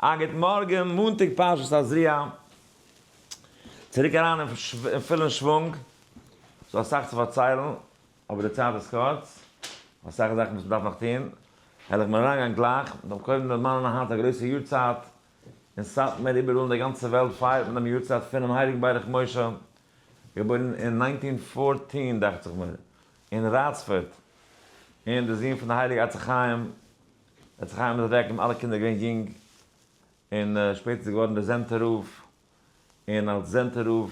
א גוט מארגן, מאנטאג פרשת תזריע, צוריק אריין אין פולן שוואונג, ס'דא אסאך צו פארציילן, אבער די צייט איז קורץ, אסאך זאכן וואס מ'דארף נאך טון, העל איך מיר אריינגיין גלייך, מ'דארף קודם דערמאנען היינט א גרויסע יארצייט אין סאטמאר, איבעראל אין די גאנצע וועלט פייערט מען דעם יארצייט פונעם הייליגן ברך משה, געבוירן אין 1914 דאכט זיך מיר, אין ראצפערט, און די זון פון די הייליגע עצי חיים, עצי חיים איז אוועק ווען אלע קינדער געווען יונג, און שפעטער איז געווארן דער זענטער רב, און אלס זענטער רב,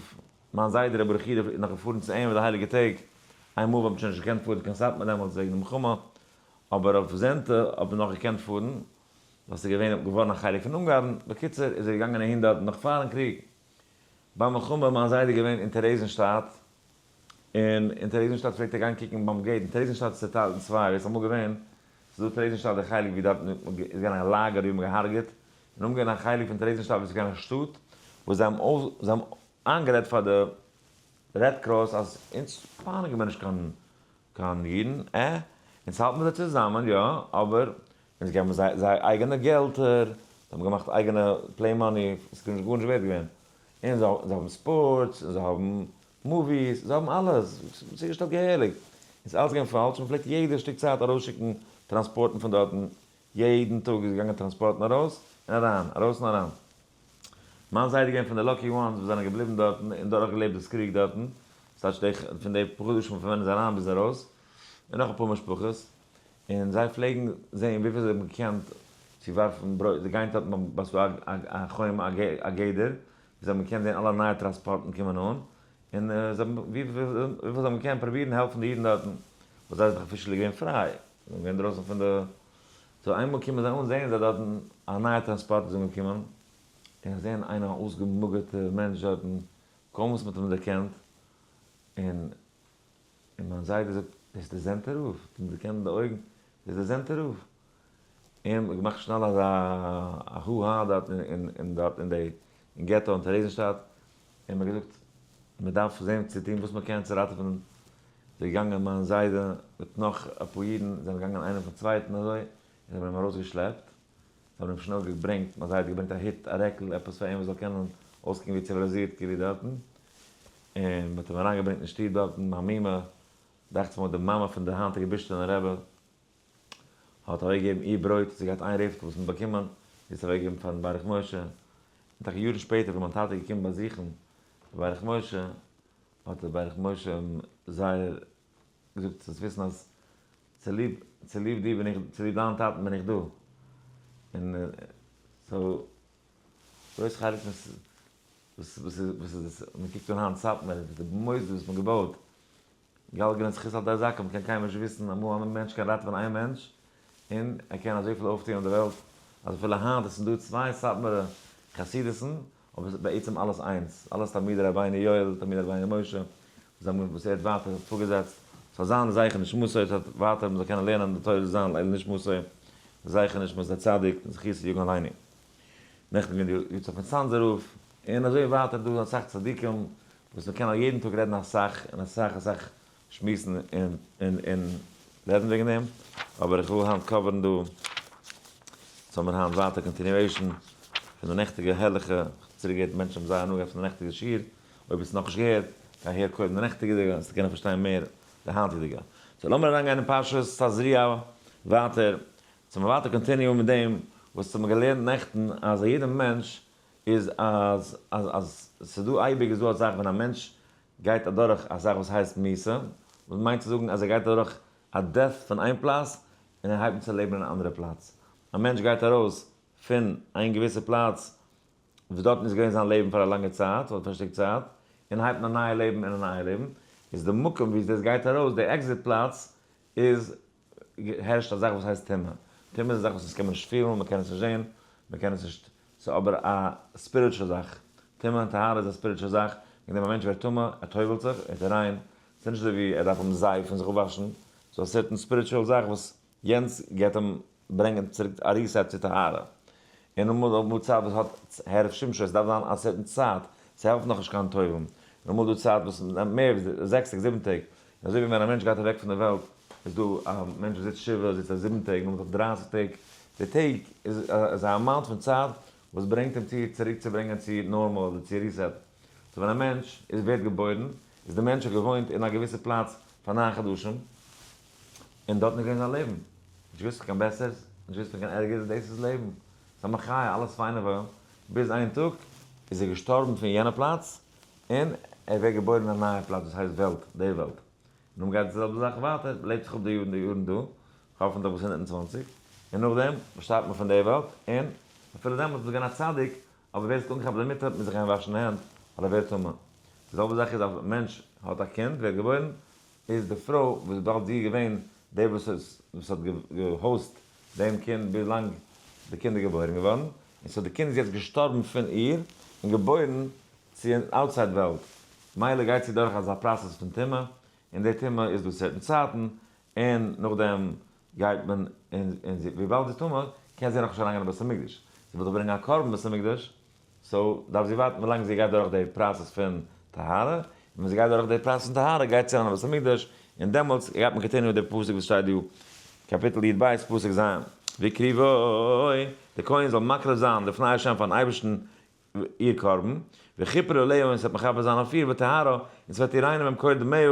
מיין זיידע רבי ברוך יודא איז נאך געפארן צו אים אויף די הייליגע טעג, איין מאל ווען מ'האט שוין נישט געקענט פארן קיין סאטמאר דעמאלטס וועגן די מלחמה, אבער אויף זענטע האט מען נאך געקענט פארן, ווייל ס'איז געווען געווארן א חלק פון אונגארן, בקיצור איז ער געגאנגען אהין דארט נאך פארן קריג. ביים מלחמה איז מיין זיידע געווען אין טערעזענשטאט, און אין טערעזענשטאט פלעגט ער גיין קוקן ביים gate, אין טערעזענשטאט איז צוטיילט אין צוויי, ווער ס'איז אמאל געווען, ס'איז דא טערעזענשטאט די חלק ווי דארט איז געווען א לאגער ווי מ'האט געהארגעט, און אמאל געווען א חלק פון טערעזענשטאט ווי ס'איז געווען א שטאט, וואס זיי האבן אויס זיי האבן איינגערעדט פאר די Red Cross אז אונז פייניגן מיר נישט קיין קיין אידן, עה, אונז האלט מיר זיי צוזאמען יא, אבער אונז געבן זיי זייער אייגענע געלטער, זיי האבן געמאכט אייגענע play money, עס איז גארנישט ווערט געווען, און זיי האבן sports, און זיי האבן movies, זיי האבן אלעס, צוגעשטעלט געהעריג, און ס'איז אלעס געווען פאלש, מען פלעגט יעדע שטיק צייט ארויסשיקן טראנספארטן פון דארטן, יעדן טאג איז געגאנגען טראנספארטן ארויס און אריין, ארויס און אריין. מיין זיידע איז געווען פון די lucky ones וואס זענען געבליבן דארטן און דורכגעלעבט דאס קריג דארטן, ס'טייטש די פון די חדשים פון ווען איז אריין ביז ארויס, און נאך אפאר משפחות, און זיי פלעגן זען וויפיל זיי האבן געקענט צו ווארפן ברויט, זיי גייען דארטן ביי ס'דא א חומה א גדר, ווי זיי האבן געקענט זען אלע נייע טראנספארטן קומען אן, און זיי האבן וויפיל זיי האבן געקענט פרובירן העלפן די אידן דארטן, וואס זיי זענען דאך officially געווען פריי, זיי זענען געווען דרויסן פון די, so איינמאל קומען זיי אן זעען זיי דארטן א נייע טראנספארט איז אנגעקומען, און זיי זעען איינער א אויסגעמאגערטע מענטש דארטן, קוים וואס מ'האט אים דערקענט, און און מיין זיידע זאגט, דאס איז דער זענטער רב, האט אים דערקענט אין די אויגן, דאס איז דער זענטער רב. און מ'האט געמאכט שנעל אזא א הו הא דארט אין דארט אין די אין געטא אין טערעזענשטאט, און מ'האט געזאגט, מ'דארף זען צו טון וואס מ'קען צו ראטעווען. איז געגאנגען מיין זיידע מיט נאך אפאר אידן, זענען געגאנגען איינער פון צווייטן אזוי, און זיי האבן אים ארויסגעשלעפט, זיי האבן אים שנעל געברענגט, מיין זיידע האט געברענגט א הוט, א רעקל, עפעס פאר אים וואס זאל קענען אויסקוקן ווי ציוויליזירט כאילו דארטן, און מ'האט אים אריינגעברענגט אין שטוב דארטן, מיין מומע, דאכט זיך מיר די מאמע פון די היינטיגע בישטינער רבי, האט אוועקגעגעבן איר ברויט, זי האט געהאט איין רעפטל וואס מ'האט באקומען, זי האט עס אוועקגעגעבן פארן ברך משה, און טאקע יארן שפעטער ווען מיין טאטע איז געקומען באזוכן די ברך משה, האט דער ברך משה אים זייער געזאגט זאלסט וויסן אז צוליב צוליב דיר בין איך, צוליב דיין טאטן בין איך דא, און so גרויס חלק פון וואס וואס איז וואס איז מען קוקט אן היינט סאטמאר איז די מוסדות וואס מען געבויט, גלגלין זכות על די זקן, מ'קען קיינמאל נישט וויסן אמאל א מענטש קען ראטעווען איין מענטש, און ער קען אזויפיל אויפטון אויף די וועלט, אז אפילו היינט עס איז דא צוויי סאטמארע חסידות'ן, אבער עס איז בעצם אלעס איינס, אלעס תלמידי רבינו יואל, תלמידי רבינו משה, וואס האבן וואס ער האט ווייטער פארגעזעצט, ס'זאל זיין לזכר נשמתו, עס האט ווייטער מ'זאל קענען לערנען די תורה זאל זיין לעילוי נשמתו, לזכר נשמת הצדיק, זכותו יגן עלינו. נעכטן געווען די יארצייט פון צאנזער רב, און אזוי ווייטער דא אסאך צדיקים וואס מען קען א יעדן טאג רעדן אסאך און אסאך אסאך שמועסן און און און רעדן וועגן דעם, אבער איך וויל היינט cover ן דא, סאו האמיר היינט ווייטער continuation פון די נעכטיגע הערליכע, צוריק געהערט מענטשן האבן זייער הנאה געהאט פון די נעכטיגע שיעור, אויב האסט נאכנישט געהערט, גיי הער קודם די נעכטיגע וועסטו קענען פארשטיין מער די היינטיגע. so לאמיר אריינגיין אין פרשת תזריע ווייטער, so מיר ווייטער continue ען מיט דעם וואס האבן געלערנט נעכטן אז א יעדע מענטש איז אז אז אז ס'איז דא אייביג איז דא א זאך ווען א מענטש גייט אדורך א זאך וואס הייסט מיתה, וואס מיינט צו זאגן אז ער גייט אדורך א death פון איין פלאץ און ער הייבט אן צו לעבן אין א אנדערע פלאץ. א מענטש גייט ארויס פון איין געוויסע פלאץ וואס דארטן איז געווען זיין לעבן פאר א לאנגע צייט אדער פאר א שטיק צייט, און הייבט אן א נייע לעבן און א נייע לעבן, איז די מקום וואו דאס גייט ארויס, די exit פלאץ, איז הערשט א זאך וואס הייסט טומאה. טומאה איז א זאך וואס אונז קען מען נישט פילן, מען קען עס נישט זען, מען קען עס נישט, ס'איז אבער א spiritual זאך. טומאה און טהרה איז א spiritual זאך, וועגן דעם א מענטש ווערט טמא, ער טובל'ט זיך, ער איז ריין, ס'איז נישט אזוי ווי ער דארף האבן זייף און זיך אפוואשן, ס'איז א certain spiritual זאך וואס יענץ געבט אים ברענגען צוריק א reset צו טהרה. און אמאל דא צייט וואס האט הערב שמשו, עס דארף זיין א certain צייט, ס'העלפט נאכנישט קיין טובל'ן. און אמאל דא צייט וואס נעמט מער ווי זעקס טעג זיבן טעג, און אזוי ווי ווען א מענטש גייט אוועק פון די וועלט, איז דא א מענטש וואס זיצט שבעה, זיצט ער זיבן טעג, נאכדעם דרייסיג טעג, די טעג איז א amount פון צייט וואס ברענגט אים צו צוריק צו ברענגען צו normal אדער צו reset. So ווען א מענטש איז ווערט געבוירן, איז די מענטש האט געוואוינט אין א געוויסע פלאץ פאר 9 חדשים, און דארט איז געווען זיין לעבן. נישט געוואוסט פון קיין בעסערס, נישט געוואוסט פון קיין ערגערס, דאס איז לעבן. ס'איז א מחיה, אלעס פיין און וואויל. ביז איין טאג איז ער געשטארבן פון יענע פלאץ, און ער ווערט געבוירן אין א נייע פלאץ וואס הייסט וועלט, די וועלט. נו, גייט די זעלבע זאך ווייטער, לעבט זיך אפ די יארן, די יארן דא, האפנטליך ביז 120, און נאכדעם שטארבט מען פון די וועלט, און אפילו דעמאלטס איז געווען א צדיק, אבער ווער עס האט אנגעכאפט די מיטה מוז זיך גיין וואשן די הענט, ווייל ער ווערט טמא. די זעלבע זאך איז אז א מענטש האט א קינד, ווערט געבוירן, איז די פרוי וואס וויבאלד זי איז געווען די וואס האט גע host דעם קינד ביז לאנג די קינד איז געבוירן געווארן, און so די קינד איז יעצט געשטארבן פון איר און געבוירן צו אן outside וועלט, מילא גייט זי דורך אזא process פון טומאה, און די טומאה איז דא certain צייטן, און נאכדעם גייט מען, און זי, וויבאלד זי איז טמא, קען זי נאכנישט אריינגיין אין בית המקדש. זי וויל דאך ברענגען א קרבן בית המקדש, so דארף זי ווארטן ווילאנג זי גייט דורך די process פון טהרה, און ווען זי גייט דורך די process פון טהרה גייט זי אריין אין בית המקדש, און דעמאלטס גייט מען continue די פסוק וואס שטייט דא, קאפיטל י"ב פסוק ז', והקריבה, די כהן זאל מקריב זיין לפני השם פארן אייבערשטן איר קרבן, וכיפר עליה און ס'וועט מכפר זיין אויף איר וטהרה, און ס'וועט איר ריינען ממקור דמיה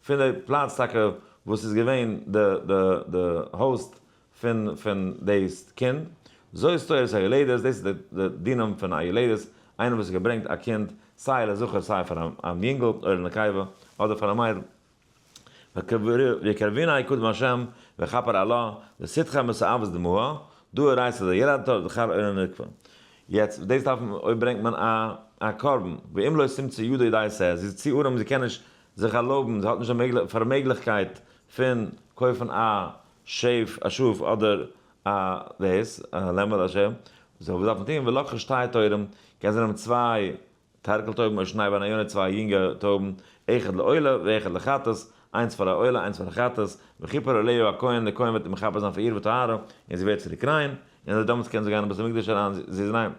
פון די פלאץ טאקע וואס איז געווען די host פון דאס קינד. זאת תורת היולדת, דאס איז די דינים פון א יולדת, איינער וואס האט געברענגט א קינד סיי לזכר סיי פאר א יונגל אדער נקבה אדער פאר א מיידל. ויקרבנה קדם השם וכפר עלה ותדחה מתועבת דמעה, דאורייתא דילדתה זכר או לנקבה. יעצט דאס דארף מען אויב ברענגט מען א קרבן, ואם לא תמצא ידו די שה, זי איז צו ארעם זי קען נישט זיך ערלויבן, זי האט נישט די פארמעגליכקייט פון קויפן א שעף, א שאף אדער א דאס, א לעמעל א שעף, so וואס דארף מען טון, ולקחה שתי תורים, קען זי נעמען צוויי טערקל טויבן או שני בני יונה צוויי יונגע טויבן, אחד לעולה ואחד לחטאת, איינס פאר א עולה איינס פאר א חטאת, וכיפר עליה הכהן, דער כהן וועט מכפר זיין פאר איר וטהרה, און זי ווערט צוריק ריין, און אזוי דעמאלטס קען זי גיין אין בית המקדש אריין, זי איז ריין.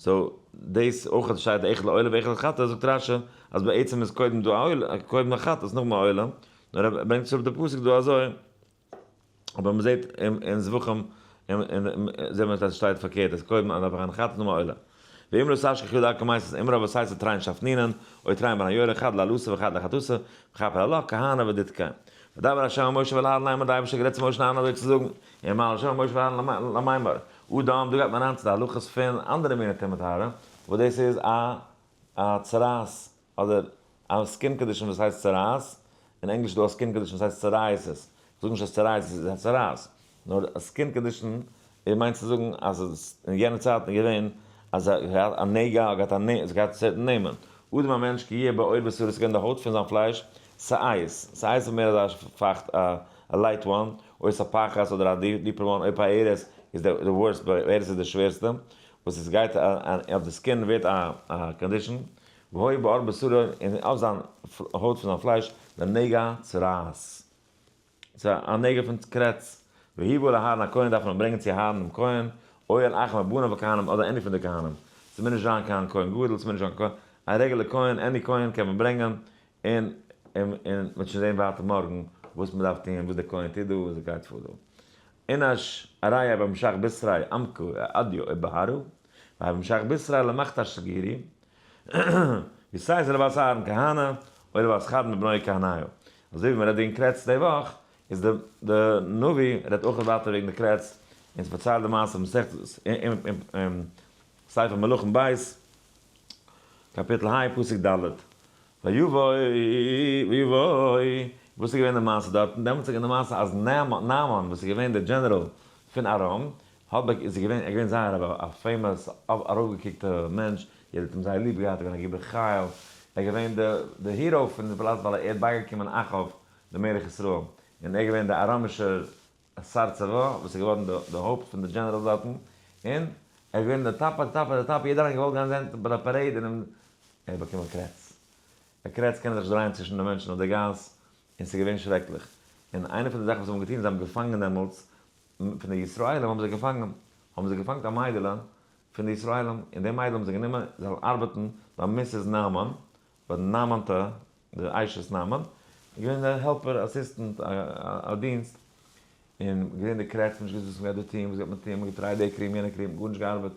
so דאס אויך שטייט אחד לעולה ואחד לחטאת, זאגט רש"י אז בעצם איז קודם דא א עולה, קודם א חטאת נאכדעם א עולה, נאר ער ברענגט עס אראפ די פסוק דא אזוי. אבער מען זעט אין זבחים זעט מען אז עס שטייט פארקערט אז קודם א דארף אריין חטאת נאכדעם א עולה. ואם לא תשכח ידה כמייסס אמרה וסייסא תרין שפנינן או תרין בני יורה חד לעלתא וחד לחטאתא וכפר עלה כהנא ודיתקין. ודבר ה' אל משה ואל אהרן לאמר די אייבערשטער האט גערעדט צו משה און אהרן אזוי צו זאגן, ויאמר ה' אל משה ואל אהרן למימר, אדם דא גייט מען אריין צו די הלכות פון אנדערע מיני טומאה טהרה, וואס דאס איז א צרעת אדער א skin condition וואס הייסט צרעת, אין ענגליש איז דא א skin condition וואס הייסט psoriasis, איך זאג נישט אז psoriasis איז א צרעת, נאר א skin condition מיינט צו זאגן אז עס אין יענע צייטן איז געווען אז א נגע האט געהאט א נע, עס האט געהאט certain נעמען, אדם א מענטש כי יהיה בעור בשרו עס איז געווען די הויט פון זיין פלייש, שאת, שאת איז מער אזא פייכט א light one, או ספחת אדער א deeper one, או פארת איז די worst, פארת איז די שווערסטע, וואס עס גייט אויף די skin ווערט א condition, והיה בעור בשרו און אויף זיין הויט פון זיין פלייש לנגע צרעת, ס'איז א נגע פון קרעץ, והובאה אל אהרן הכהן דארף מען ברענגען צו אהרן דעם כהן, או אל אחד מבניו הכהנים אדער any פון די כהנים, ס'מוז נישט זיין קיין כהן גדול, ס'מוז נישט זיין קיין כהן, א רעגולער כהן, any כהן קען מען ברענגען, און און מ'וועט שוין זען ווייטער מארגן וואס מ'דארף טון, וואס דער כהן טוט דא, וואס גייט פאר דא. אינש אריה במשך בשרי עמקו אדיו ובהרו, והבמשך בשרי למכתש סגירי, ווי סיי לבית אהרן כהנא, או לבית חד מבני כהניו. אזוי ווי מ'רעדט וועגן קרעץ די וואך, איז די די נביא רעדט אויך ווייטער וועגן די קרעץ, און ס'פארציילט די מעשה מסכת אין ספר מלכים ב', קאפיטל ה' פסוק ד', ויבוא ויבוא, וואס איז געווען די מעשה דארטן? דעמאלטס איז געווען די מעשה אז נעמן וואס איז געווען דער דזשענעראל פון ארם, האט באק איז געווען ער געווען זייער א famous ארויפגעקוקטע מענטש, יעדער האט אים זייער ליב געהאט, ער געווען א גיבור חיל, ער איז געווען די די hero פון די פלאץ ווייל ער האט בייגעקומען אחאב די מלך ישראל, און ער איז געווען די אראמישער שר צבא וואס איז געווארן די די הויפט פון די generals דארטן, און ער איז געווען די top די top די top, יעדער האט געוואלט גיין זען ביי די parade און אים ער האט באקומען קרעץ, א קרעץ קען זיך נישט דרייען צווישן די מענטשן אויף די גאס, און ס'איז געווען שרעקליך, און איינע פון די זאכן וואס זיי האבן געטון, זיי האבן געפאנגען דעמאלטס פון די ישראלים האבן זיי געפאנגען, האבן זיי געפאנגט א מיידעלע פון די ישראלים, און די מיידל האבן זיי גענומען זי זאל ארבעטן ביי Mrs. נעמן, ביי נעמאנטע, די אשת נעמן, איז געווען די helper assistant א דינסט, און געזען די קרעץ, נישט געוואוסט וואס מ'גייט דא טון, וואס גייט מען טון, מ'האט געטרייט די cream יענע cream, גארנישט געארבעט.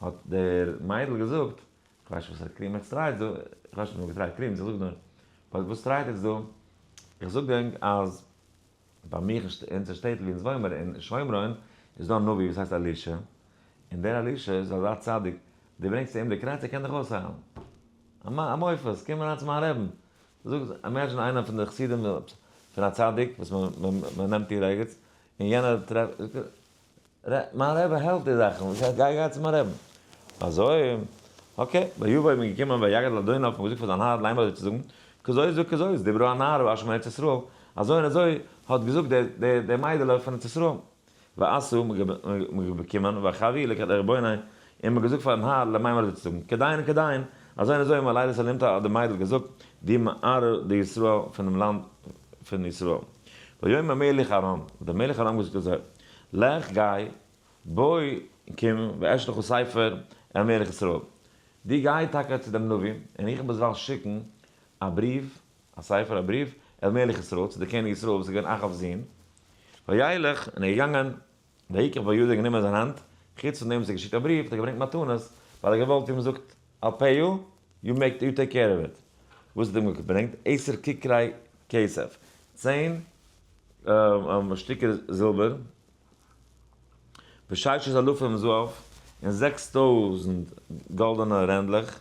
האט דער מיידל געזאגט, כ'ווייס נישט וואס cream עטס try ט דא, כ'ווייס נישט אויב מ'האט גע try ט creams, איך זאג נאר, but וואס try ט עטס דא? איך זאג ענק אז ביי מיך אין אונזער שטעטל ווי אונז וואוינען מיר אין שומרון איז דא א נביא וואס הייסט אלישע, און דער אלישע איז אזא צדיק, דו ברענגסט צו אים די קרעץ ער קען דיך אויסהיילן. א מופת, קום אריין צו מיין רעבן. זאג, imagine איינער פון די חסידים פון א צדיק וואס מען נעמט איר ערגעץ, און יענער טרעפט, מיין רבי העלפט די זאכן, גיי גיי צו מיין רעבן. אזוי? okay, ויבא איז מען געקומען ויגד לאדוניו האט מען געזאגט פאר זיין האר לאמר אזוי צו זאגן, כזאת וכזאת דיברה הנערה אשר מארץ ישראל, אזוי און אזוי האט געזאגט די מיידעלע פון ארץ ישראל. ועשו, מען באקומען, ויחוי לרבוני, און מען געזאגט פארן האר לאמר אזוי צו זאגן, כדין וכדין, אזוי און אזוי מלילת אלומתא האט די מיידל געזאגט, די מערה דישראל פונעם לאנד פון ישראל. ויאמר מלך ארם, האט דער מלך ארם געזאגט אזוי, לך גיי, בוא קום, ואשלחה ספר אל מלך ישראל. דו גיי טאקע צו דעם נביא, און איך וועל שיקן א בריוו, א ספר, א בריוו, אל מלך ישראל, צו דער קעניג ישראל וואס איז געווען אחאב'ס זון. וילך, און ער איז געגאנגען, ויקח בידו גענומען אין זיין האנט, חוץ פון דעם וואס ער האט געשיקט א בריוו, האט ער געברענגט מתנות, ווייל ער האט געוואלט, ווי מען זאגט, I'll pay you, you make, you take care of it. וואס האט ער אים געברענגט? עשר ככרי כסף, 10 שטיקער זילבער, וששת אלפים זהב, און 6000 גאלדענע רענדלעך,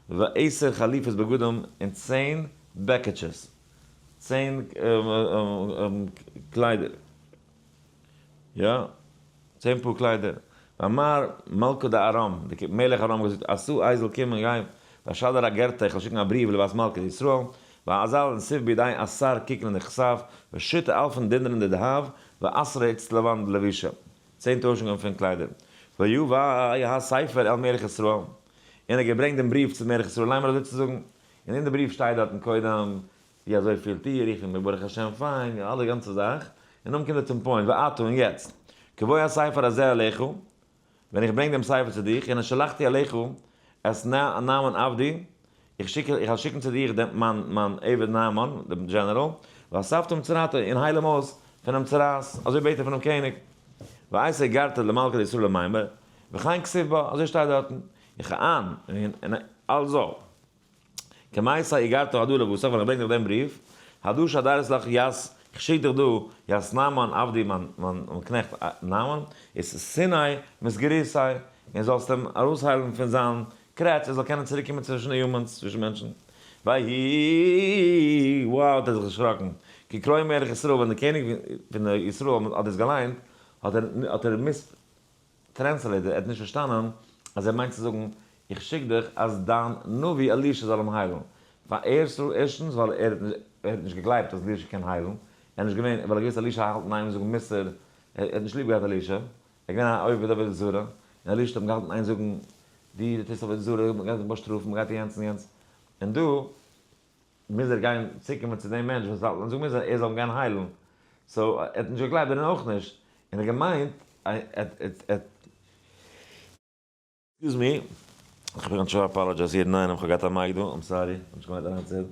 ועשר חליפות בגדים, און 10 בעקעטשעס, 10 קליידער, יא, 10 פאר קליידער. ואמר מלכא דארם, די מלך ארם האט געזאגט, עשו אייזל קום און גיי, ואשדר אגרתא, איך וועל שיקן א בריוו לבת מלכא דישראל, ואזל און סיב בידי עשר ככרין דכסף, ושית אלפין דינרין דדהב, ועשרה אצטלבן דלבישה, 10 טוישונגען פון קליידער. ויבא הספר אל מלך ישראל, און ער האט געברענגט דעם בריוו צו מלך ישראל, לאמר אזוי צו זאגן, און אין די בריוו שטייט דארטן קודם, ווי אזוי פילט איר, איך בין ברוך השם פיין, אלע גאנצע זאך, און נאכדעם קומט ער צום point, ועתה און יעצט, כבוא הספר הזה אליך, ווען איך ברענג דעם ספר צו דיך, הנה שלחתי אליך את נעמן עבדי, איך שיק, איך וועל שיקן צו דיך דעם מיין מיין עבד נעמן, דעם דזשענעראל, ואספתו מצרעתו, און הייל אים אויס פונעם צרעת, אזוי בעט ער פונעם קעניג. ואתא אגרתא למלכא דישראל למימר, וכן כתיב בה, אזוי שטייט דארטן, וכען, און אלזא. כמאתא אגרתא הדא לבתך, ווען איך ברענג דיך דעם בריוו, הדא שדרית לך ית, איך שיק דיך דא, ית נעמן עבדי מיין קנעכט נעמן, איז סיני מסגריתיה, און זאלסט אים ארויסהיילן פון זיין קרעץ, ער זאל קענען צוריק קומען צווישן די humans, צווישן מענטשן. ויהי, wow האט ער זיך דערשראקן, כי קראו מלך ישראל, ווען דער קעניג פון ישראל האט דאס געליינט, האט ער mistranslated, ער האט נישט פארשטאנען אז ער מיינט צו זאגן, איך שיק דיך אז דיין נביא אלישע זאל אים היילן. פאר ערשטנס ווייל ער האט נישט געגלייבט אז אלישע קען היילן, ער איז נישט געווען, ווייל ער האט געוואוסט אלישע האלט אין איין זאגן מוסר, ער האט נישט ליב געהאט אלישע, ער איז געווען א עובד עבודה זרה, און אלישע האט אים געהאלטן איין זאגן, דו טוסט עבודה זרה, מען גייט דיך באשטראפן, מען גייט יענץ און יענץ, און דא מוז ער גיין צוקומען צו דעם מענטש וואס האלט אין זאגן מוסר, ער זאל אים גיין היילן, so ער האט נישט געגלייבט דערין אויך נישט, און ער האט געמיינט, excuse me, איך בין שוין apologize יעדן איינעם, כ'האב געהאט א mic דא, I'm sorry, כ'האב נישט געמיינט אריינצוהערן,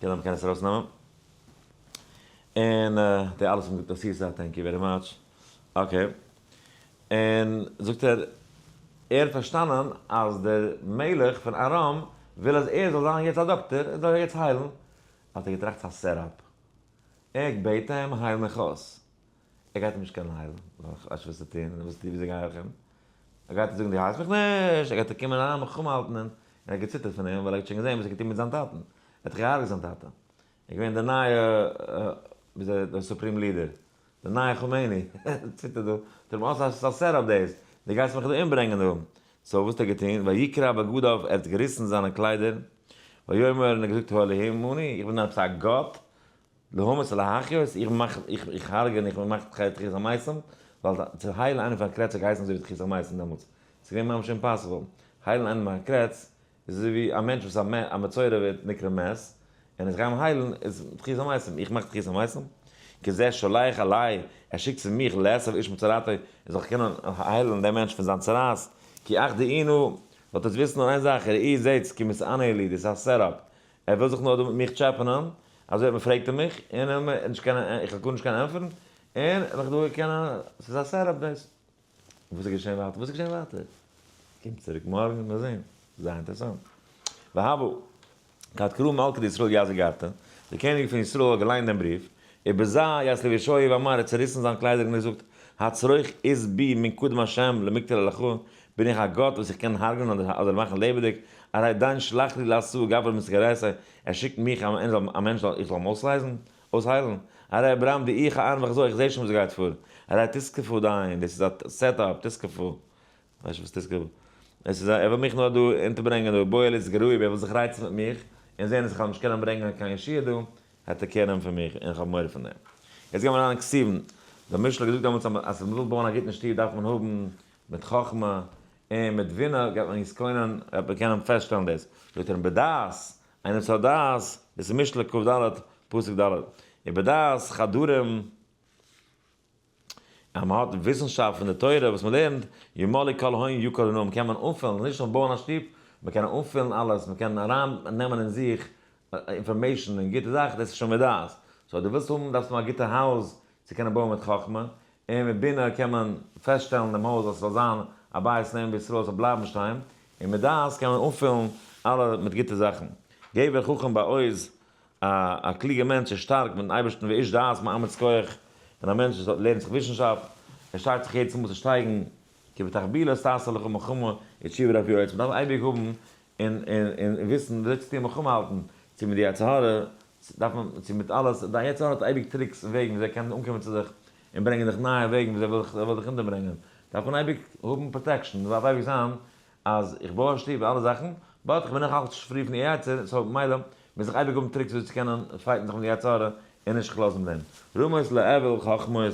קען זיין מ'קען עס ארויסנעמען. און די אלעס האבן געזאגט א סיסא, thank you very much. okay. און זאגט ער, ער האט פארשטאנען אז דער מלך פון ארם וויל אז ער זאל זיין יעצט א דאקטער, ער זאל יעצט היילן. האט ער געטראכט ס'איז א setup. איך בעט אים, הייל מיך אויס. ער גייט אים נישט קענען היילן, ווייל איך ווייס נישט וואס צו טון, און וואס וויאזוי גיי איך אים? ער גייט זאגן דו היילסט מיך נישט! ער גייט קומען אריין מלחמה האלטן און ער האט געציטערט פון אים ווייל ער האט שוין געזען וואס ער האט געטון מיט זיין טאטן, ער האט דאך געהארגעט זיין טאטע. ער איז געווען דער נייע וויאזוי דער supreme leader, דער נייע כומעיני, ער ציטערט דא, זאגט אים אה ס'איז א setup דאס, דו גייסט מיך דא אומברענגען דא. so וואס האט ער געטון? ויקרע בגדיו, ער האט געריסן זיינע קליידער, ויאמר און ער האט געזאגט האלהים אני, איך בין עפעס א גאט? להמית ולהחיות, איך מאך, איך הרגע און איך מאך תחיית המתים, ווייל צו היילן איינעם פון א קרעץ האט געהייסן אזוי ווי תחיית המתים דעמאלטס, ס'איז געווען ממש impossible, היילן איינעם פון א קרעץ איז אזוי ווי א מענטש וואס א מצורע ווערט נקרא מת, און עס גיין היילן איז תחיית המתים, איך מאך תחיית המתים? כי זה שולח אלי, ער שיקט צו מיך לאסף איש מצרעתו, ער זאל קענען היילן דעם מענטש פון זיין צרעת, כי אך דעינו, זאלט עטס וויסן נאר איין זאך, ראי זעטס כי מתאנה לי, דאס איז א setup, ער וויל זיך נאר דא מיט מיך טשעפענען, אזוי אויב מ'פרעגט אים מיך, און אים נישט קענען, איך וועל גארנישט קענען ענטפערן, און וועל איך דא קענען, ס'איז א setup דאס. וואס איז געשען ווייטער? וואס איז געשען ווייטער? קומט צוריק מארגן, מיר זעהן. זייער אינטערעסאנט. והבו, כד קרא מלכא דישראל יזי גרתא, דער קעניג פון ישראל האט געליינט דעם בריוו, ובזה ית לבישוי ואמר, ער האט צעריסן זיין קליידער און געזאגט, הצרוך אית בי מן קדם השם למקטלא לך, בין איך א גאט וואס איך קען הרג'נען אדער מאכן לעבעדיג, הרי דיין שלח לי לעשו גברא מסגרייתא, ער שיקט מיך א מענטש זאל איך זאל אים אויסלייזן, אויסהיילן, הרי אברהם דאיכא אנ וחזור, איך זע שוין וואס גייט פאר, הרי תזקפו דיין, דאס איז א set up, תזקפו, ווייסט וואס תזקפו, עס איז א, ער וויל מיך נאר דא אונטערברענגען דא, בועל איז גרוי, ער וויל זיך רייצן מיט מיך, און זען אז איך וועל נישט קענען ברענגען קיין ישועה דא, העט ער care נעמען פון מיך, און איך האב מורא פון דעם. יעצט גייען מיר אריין אין כתובים, דער משל האט געזאגט דעמאלטס אז אז מען וויל בויען א גוטן שטוב דארף מען האבן מיט חכמה און מיט בינה גייט מען יתכונן, וועט מען קענען פעסטשטעלן דאס, זאגט ער בדעת, איינער וואס האט דעת, דאס איז משלי כד פסוק ד', ובדעת חדרים, אז מען האט וויסנשאפט פון די תורה וואס מען לערנט, ימלא כל הון יקר ונעים, קען מען אנפילן, נישט נאר בויען א שטוב, מען קען אנפילן אלעס, מען קען אריין נעמען אין זיך information און גוטע זאכן, דאס איז שוין מיט דעת. so אז דו ווילסט האבן דארפסטו האבן א גוטע הויז צו קענען בויען מיט חכמה, און מיט בינה קען מען פעסטשטעלן דעם הויז אז ס'זאל זיין א בית נאמן בישראל ס'זאל בלייבן שטיין, און מיט דעת קען מען אנפילן אלע מיט גוטע זאכן. גבר חכם בעוז, א א קלוגער מענטש איז שטארק מיטן אייבערשטן ואיש דעת מאמץ כח, און א מענטש וואס לערנט זיך וויסנשאפט, ער שטארקט זיך יעדעס מאל צו שטייגן, כי בתחבולות תעשה לך מלחמה, ותשובה רפואה יועץ, מ'דארף אייביג האבן און און און וויסן וויאזוי צו טון מלחמה האלטן, צו מיט די יצר הרע, דארף מען, צו מיט אלעס, דיין יצר הרע האט אייביג tricks און וועגן וויאזוי ער קען אנקומען צו דיך און ברענגען דיך נייע וועגן וויאזוי ער וויל ער וויל דיך אונטערברענגען, דארף מען אייביג האבן protection, מ'דארף אייביג זיין אז איך בוי א שטוב אלע זאכן, but איך בין נאך אלץ free פון די יצר, so מילא מוז איך אייביג האבן tricks וויאזוי צו קענען fight ן זיך מיט די יצר הרע און נישט זיך לאזן מיט דעם. רמוס לאויל חכמות.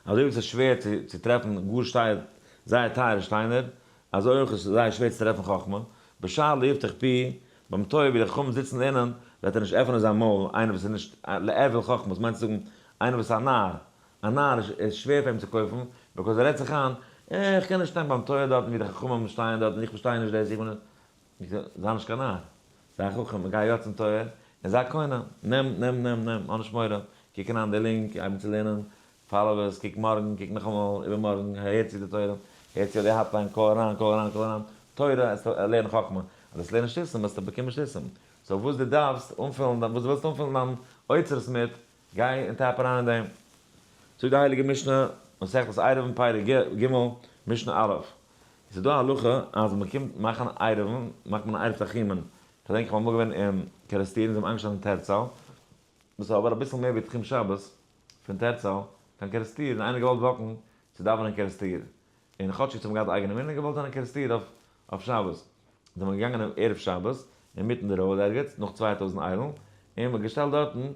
אזוי ווי עס איז שווער צו טרעפן גאר שטייער זייער טייערע שטיינער, אזוי אויך איז זייער שווער צו טרעפן חכמה, בשער לא יפתח פי, ביים טויער ווי די חכמים זיצן לערנען, וועט ער נישט עפענען זיין מויל, איינער וואס איז נישט לאויל חכמה, וואס מיינט צו זאגן איינער וואס איז א נאר, א נאר איז שווער פאר אים צו קויפן, because ער רעדט זיך איין, אה, איך קען נישט שטיין ביים טויער דארטן ווי די חכמים שטייען דארטן, איך פארשטיי נישט דאס, איך בין זיי נישט קיין נאר, זיי א חכם, גיי יא צום טויער, און זיי קונה, נעם, נעם, נעם, נעם, האב נישט מורא, קוק אריין די link, הייב אן צו לערנען, follow עס, קוק מארגן, קוק נאכאמאל, איבערמארגן, הער צו די תורה, הער צו די hotline, call אריין, call אריין, call אריין, תורה, עסט לערנען חכמה, אז וועסט לערנען שטותים וועסטו באקומען שטותים, so וואס דו דארפסט אנפילן, וואס דו ווילסט אנפילן דיין אוצרות מיט, גיי און tap אריין אין דעם. זאגט די הייליגע משנה, מסכת עירובין פרק ג', משנה א', עס איז דא א הלכה אז מען קומט מאכן עירובין, מאכט מען א עירוב תחומין, כ'דענק איך בין אמאל געווען אין קערעסטיר און זיי האבן איינגעשטעלט אין טערצאל, דאס איז אבער אביסל מער ווי תחום שבת פון טערצאל קיין קערעסטיר, און איינער געוואלט walk ן צו דאווענען אין קערעסטיר, און כאטשיג זיי האבן געהאט אייגענע מנין געוואלט זיין אין קערעסטיר אויף שבת, זענען מיר געגאנגען ערב שבת אינמיטן די road ערגעץ נאך 2000 איילן, און מען האט געשטעלט דארטן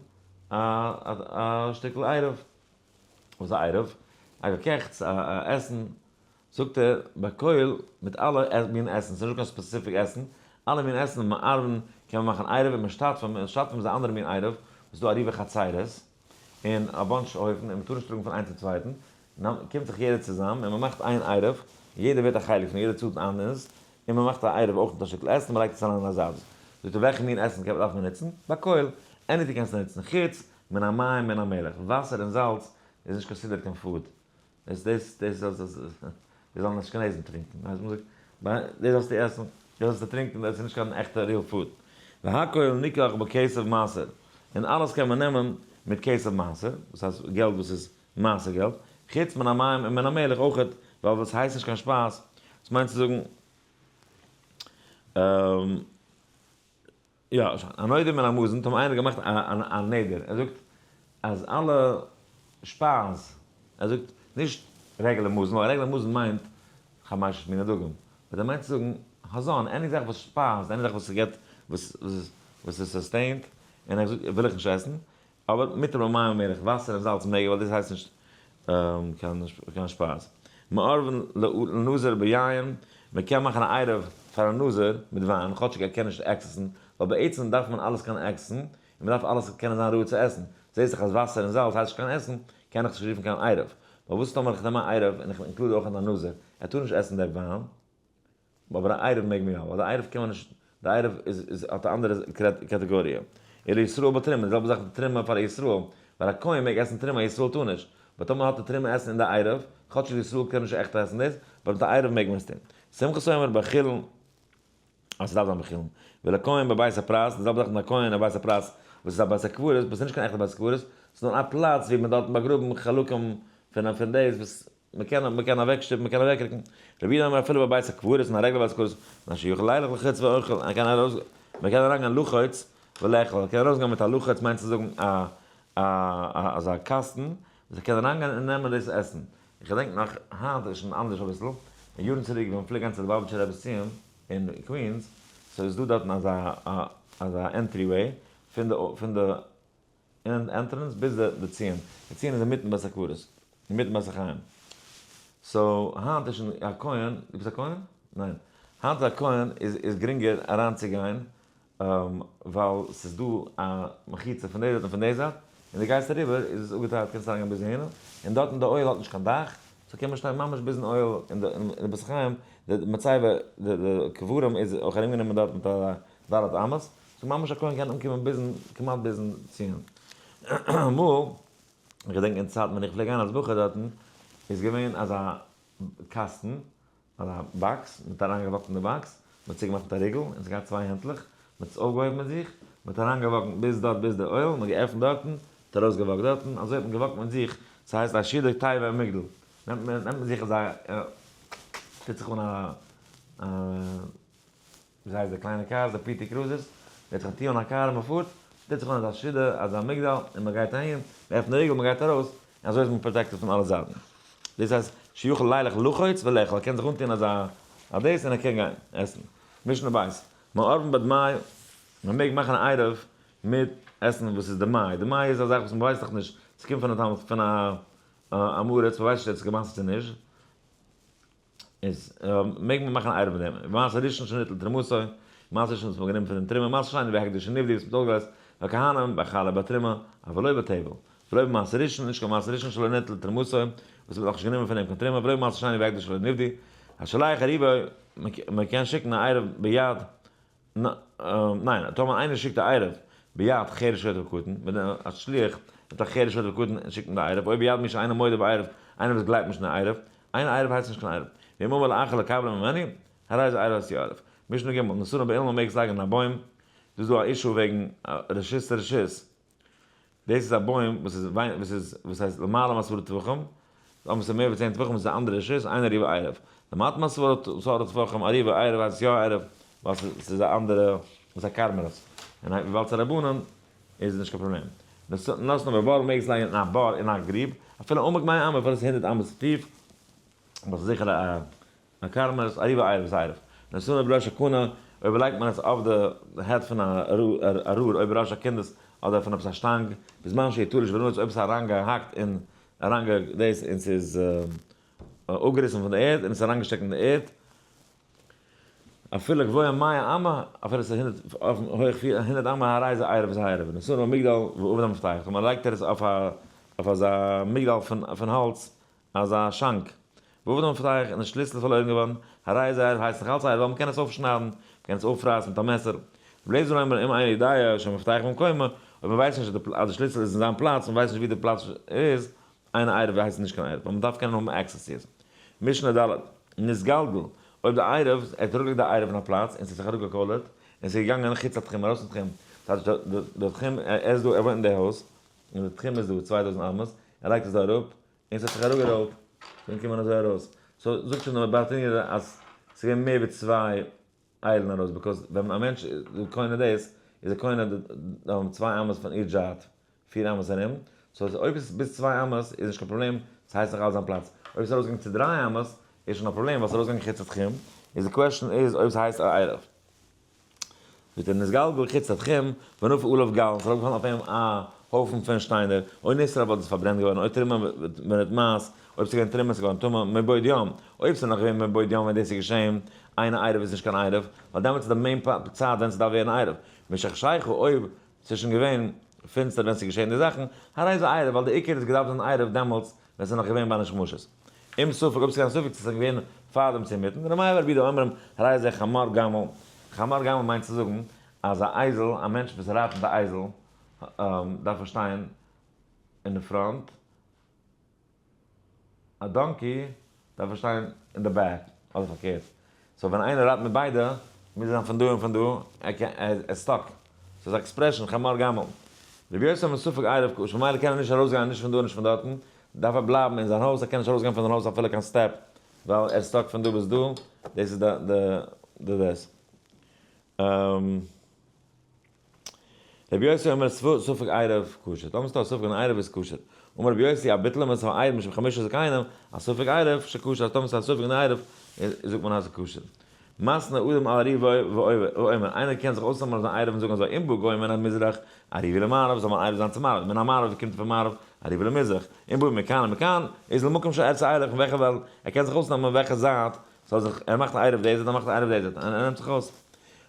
א שטיקל עירוב, וואס איז א עירוב? א געקעכטס, א עסן, זאגט ער, בכל, מיט אלע מין עסן, ס'איז נישטא קיין specific עסן, אלע מין עסן, מערבין, קען מען מאכן עירוב און משתתפים, און משתתפים איז א אנדערע מין עירוב, וואס איז דא עירובי חצירות, און א bunch הויפן, און מ'טאר נישט טראגן פון איינס צום צווייטן, קומט זיך יעדער צוזאם און מ'מאכט איין עירוב, יעדער ווערט א חלק פון, יעדער צאלט איינס, און מ'מאכט א עירוב אויך מיט א שטיקל עסן, מ'לייגט עס אריין אין א זייט. זאגט ער, וועלכע מין עסן דארף מען נוצן? בכל, anything קענסטו נוצן, חוץ מן המים מן המלח, וואסער און זאלץ איז נישט considered קיין food. דאס דאס דאס דאס דאס זאלן אשכנזים טרינקען, ווייסט וואס מ'זאגט? דאס זאלסטו עסן, דאס זאלסטו טרינקען, דאס איז נישט קיין עכטע real food. והכל ניקח בכסף מעשר, און אלעס קען מען נעמען מיט כסף מעשר, דאס הייסט געלט וואס איז מעשר געלט, חוץ מן המים און מן המלח אויכעט, ווייל דאס הייסט נישט קיין שפייז, דאס מיינט צו זאגן, יא, שוין. הנודר מן המזון, האט איינער געמאכט א נדר, ער זאגט אז אלע שפייז, ער זאגט נישט רעגולער מזון, ווייל רעגולער מזון מיינט חמשת מיני דגן, but ער מיינט צו זאגן הזן, any זאך וואס שפייזט, any זאך וואס ס'געט, וואס איז sustained, און ער זאגט וויל איך נישט עסן, אבער מותר במים ומלח, וואסער און זאלץ מעג ער ווייל דאס הייסט נישט קיין שפייז. מערבין לנזיר ביין, מען קען מאכן א עירוב פאר א נזיר מיט וויין, כאטשיג ער קען נישט access ן, ווייל בעצם דארף מען אלעס קענען access ן, און מען דארף אלעס קענען זיין ראוי צו עסן. זעהט זיך אז וואסער און זאלץ הייסט נישט קיין עסן, קען איך עס נישט רופן קיין עירוב. ווייל וואס טאמער איך נעם א עירוב און איך include אויך א נזיר, ער טאר נישט עסן דער וויין, אבער א עירוב מעג מען יא, ווייל די עירוב קען מען נישט, די עירוב איז איז האט א אנדערע קאטעגאריע. ולישראל בתרומה, די זעלבע זאך מיט תרומה פאר א ישראל, ווייל א כהן מעג עסן תרומה, א ישראל טאר נישט. but טאמער האט די תרומה עסן אין די עירוב, כאטש די ישראל קען נישט עכט עסן דאס, but מיט די עירוב מעג מען עס טון. סומכוס אומר בחולין, אז ס'דארף זיין בחולין. ולכהן בבית הפרס, די זעלבע זאך מיט א כהן אין בית הפרס, וואס איז א בית הקברות, but ס'איז נישט קיין עכטע בית הקברות, ס'איז נאר א פלאץ ווי מען דארט באגראבן חלקים פון דאס וואס מ'קען אוועקשטופן, מ'קען אוועקרוקן. רבי יהודה אומר אפילו בבית הקברות, אין א רעגולער בית הקברות, מפני שיכול לילך לחוץ ואוכל, ער קען ארויס, מ'קען אריינגיין לחוץ ולאכול, ער קען ארויסגיין מיט א לחוץ מיינט צו זאגן א א אזא קאסטן, וואס ער קען אריינגיין און נעמען דאס עסן. איך געדענק נאך, היינט איז שוין אנדערש אביסל, און יארן צוריק ווען מ'פלעגט גיין צו די ליובאוויטשער רבי'ס ציון אין קווינס, so איז דא דארטן אזא אזא entryway פון די פון די entrance ביז די ציון, די ציון איז אינמיטן בית הקברות, אינמיטן בית החיים, so היינט איז שוין א כהן, דו ביסט א כהן? ניין, היינט איז א כהן איז גרינגער אריינצוגיין ווייל ס'איז דא א מחיצה פון די זייט און פון די זייט, און דו גייסט אריבער איז עס אפגעטיילט קענסט אריינגיין ביז אהין, און דארטן די אוהל האט נישט קיין דאך, so קען מען שטיין ממש ביזן אוהל אין די בית החיים, די מצבה, די קברים איז אויך ארומגענומען דארט מיט א ד' אמות, so ממש א כהן קען אנקומען ביזן, כמעט ביזן ציון. אמאל, איך געדענק אין צייטן ווען איך פלעג גיין אלס בחור דארטן, איז געווען אזא קאסטן, אזא box, מען האט אריינגע walk ט אין די box, מען האט צוגעמאכט מיט א ריגל, און עס האט געהאט צוויי הענטלעך, מען האט עס אויפגעהויבן מיט זיך, מען האט אריינגע walk ט ביז דארט ביז די אוהל, מען האט געעפנט דארטן, מען האט ארויסגע walk ט דארטן, אזוי האט מען גע walk ט מיט זיך, ס'הייסט א שידוך תיבה ומגדל, נעמט מען נעמט מען זיך אזא, טוט זיך אן א ווי הייסט די קליינע cars, די PT Cruisers, מען וועט זיך טוען א קאר און מען פארט, טוט זיך אן אזא שידה, אזא מגדל, און מען גייט אהין, מען עפנט די ריגל, מען גייט ארויס, און אזוי איז מען protected פון אלע זייטן. דאס הייסט, שיכול לילך לחוץ ולאכול, ער קען זיך אנטוען אזא א דאס און ער קען גיין עסן. משנה בית, מערבין בדמאי, מען מעג מאכן א עירוב מיט עסן וואס איז דמאי, דמאי איז א זאך וואס מען ווייסט דאך נישט, ס'קומט פון א תלמיד פון א עם הארץ, מען ווייסט נישט צו עס איז געמאכט צו נישט, איז מעג מען מאכן א עירוב מיט דעם, מעשר ראשון שניטל תרומתו, מעשר ראשון וואס מ'האט גענומען פון דעם תרומה, מעשר שני והקדש שנפדו וואס מ'האט אויסגעלייזט, והכהנים בחלה בתרומה, אבל לא בטבל, ולא במעשר ראשון, נישט קיין מעשר ראשון שלא ניטל תרומתו, וואס מ'האט נאכנישט גענומען פון דעם קיין תרומה, ולא במעשר שני והקדש שלא נפדו, השולח עירובו, מ'קען שיקן א עירוב ביד ניין, טאמער איינער שיקט א עירוב ביד חרש שוטה וקטן, ווען א שליח נעמט א חרש שוטה וקטן און שיקט אים די עירוב, או ביד מי שאינו מודה בעירוב, איינער וואס גלייבט נישט אין די עירוב, איין עירוב הייסט נישט קיין עירוב. ואם אמר לאחר לקבלה ממני, הרי זה עירוב עשוי עירוב. משנה ג', נתנו באילן מעג עס לייגן אין א בוים, דא איז דא א issue וועגן רשות לרשות, דאס איז א בוים וואס איז וואס איז וואס הייסט למעלה מעשרה טפחים, אויב עס איז מער ווי 10 טפחים איז עס א אנדערע רשות, אין עירובו עירוב. למטה מעשרה טפחים עירובו עירוב הייסט עס יא עירוב, ווייל עס איז א אנדערע, עס איז א כרמלית. און וויבאלד ס'איז א רבנן איז נישט קיין פראבלעם. נתנו בבור מעג עס לייגן אין א בור אין א גריב, אפילו עמוק מאה אמה אפילו עס איז 100 אמות טיף, אבער ס'איז זיכער א א כרמלית, עירובו עירוב איז עירוב. נתנו בראש הקנה, אויב לייגט מען עס אויף די head פון א רור, אויב בראש הקונדס, אדער פון עפעס א שטאנג, בזמן שהוא תלוש ונעוץ, אויב עס איז אריינגעהאקט און אריינגע דאס און ס'איז אפגעריסן פון די ערד און עס איז אריינגעשטעקט אין די ערד, אפילו גבוה מאה אמה, אפילו עס איז 100 אויפן הויך 400 אמה, הרי זה עירוב איז עירוב. נתנו במגדל ואבד המפתח, טאמער לייגט ער עס אויף א אויף אזא מגדל פון האלץ, אזא שאנק. ואבד המפתח און די שליסל איז פארלוירן געווארן, הרי זה עירוב הייסט נאך אלץ עירוב ווייל מ'קען עס אויפשניידן, מ'קען עס אויפרייסן מיט א מעסער. רבי אליעזר אומר אם אינו יודע שהמפתח במקומו, אויב מ'ווייסט נישט אז די שליסל איז אין זיין פלאץ, מ'ווייסט נישט ווי די פלאץ איז, אינו עירוב הייסט נישט קיין עירוב, ווייל מ'דארף קענען האבן access צו עס. משנה ד', נתגלגל, אויב די עירוב, ער האט אראפגעלייגט די עירוב אין א פלאץ און ס'האט זיך אראפגעקוילערט, און ס'איז געגאנגען חוץ לתחום ארויס פון תחום, ס'הייסט די תחום, ער איז דא, ער וואוינט אין די הויז, און די תחום איז דא 2000 אמות, ער לייגט עס דא אראפ, און ס'האט זיך אראפגעראלט, ס'איז געקומען אזוי ארויס. so זאגט שוין דער ברטנורא אז ס'איז געווען מער ווי צוויי איילן ארויס, because ווען א מענטש איז קונה דאס, איז ער קונה די צוויי אמות פון איר דזשאט, פיר אמות ארום, so אויב עס איז ביז צוויי אמות איז נישט קיין פראבלעם, ס'הייסט נאך אלץ זיין פלאץ. אויב ס'איז ארויסגעגאנגען צו דריי אמות, איז שוין א פראבלעם ווייל ס'איז ארויסגעגאנגען חוץ לתחום, איז די question איז אויב ס'הייסט א עירוב. ווערט ער נתגלגל חוץ לתחום, ונפל עליו גל, ס'איז ארויפגעפאלן אויף אים א הויפן פון שטיינער, או נשרף וואלט עס פארברענט געווארן, או תרומה ונטמאת, אויב ס'איז געווען תרומה איז געווארן טמא, מבעוד יום, אויב ס'איז נאך געווען מבעוד יום ווען דאס איז געשען, אינו עירוב איז נישט קיין עירוב, ווייל דעמאלטס איז די main צייט ווען ס'דארף ווערן עירוב, משחשיכה אויב ס'איז שוין געווען פינסטער ווען ס'איז געשען די זאכן, הרי זה עירוב, ווייל די עיקר איז געדארפט זיין עירוב דעמאלטס ווען ס'איז נאך געווען בין השמשות. אם ספק, אויב ס'איז געווען א ספק צו ס'איז געווען פאר דעם צו אינמיטן, ר' מאיר ורבי יהודה אומרים, הרי זה חמור גמל. חמור גמל מיינט צו זאגן אז א אייזל, א מענטש וואס רייט מיט א אייזל, דארף ער שטיין אין די front. א donkey דארף ער שטיין אין די back, אדער פארקערט. So ווען איינער רייט מיט ביידע, מוז ער זיין פון דא און פון דא, ער קען, ער איז stuck. ס'איז א expression, חמור גמל. רבי יוסי אומר ספק עירוב כשר, ממילא קען ער נישט ארויסגיין נישט פון דא און נישט פון דארטן, דארף ער בלייבן אין זיין הויז, ער קען נישט ארויסגיין פון זיין הויז אפילו קיין step, ווייל ער איז stuck פון דא ביז דא, דאס איז די די דאס. רבי יוסי אומר ספק עירוב כשר, טאמער ס'דא א ספק אין עירוב איז כשר. אמר רבי יוסי א ביטול מצוה עירוב משום חמשה זקנים, א ספק עירוב שכשר, אז טאמער ס'איז א ספק אין עירוב זאגט מען אז ס'איז כשר. מתנה אדם על עירובו ואומר, איינער קען זיך אויסנעמען אויף זיין עירוב און זאגן אזוי, אם בא גוי מן המזרח, עירובי למערב, זאל מיין עירוב זיין צו מערב, מן המערב קומט ער פון מערב, עירובי למזרח, אם בא מכאן ומכאן, איז למקום שארצה אלך, פון וועלכע וועלט, ער קען זיך אויסנעמען וועלכע זייט, ס'זאל זיך, ער מאכט עירוב די זייט, ער מאכט עירוב די זייט, און ער נעמט זיך אויס.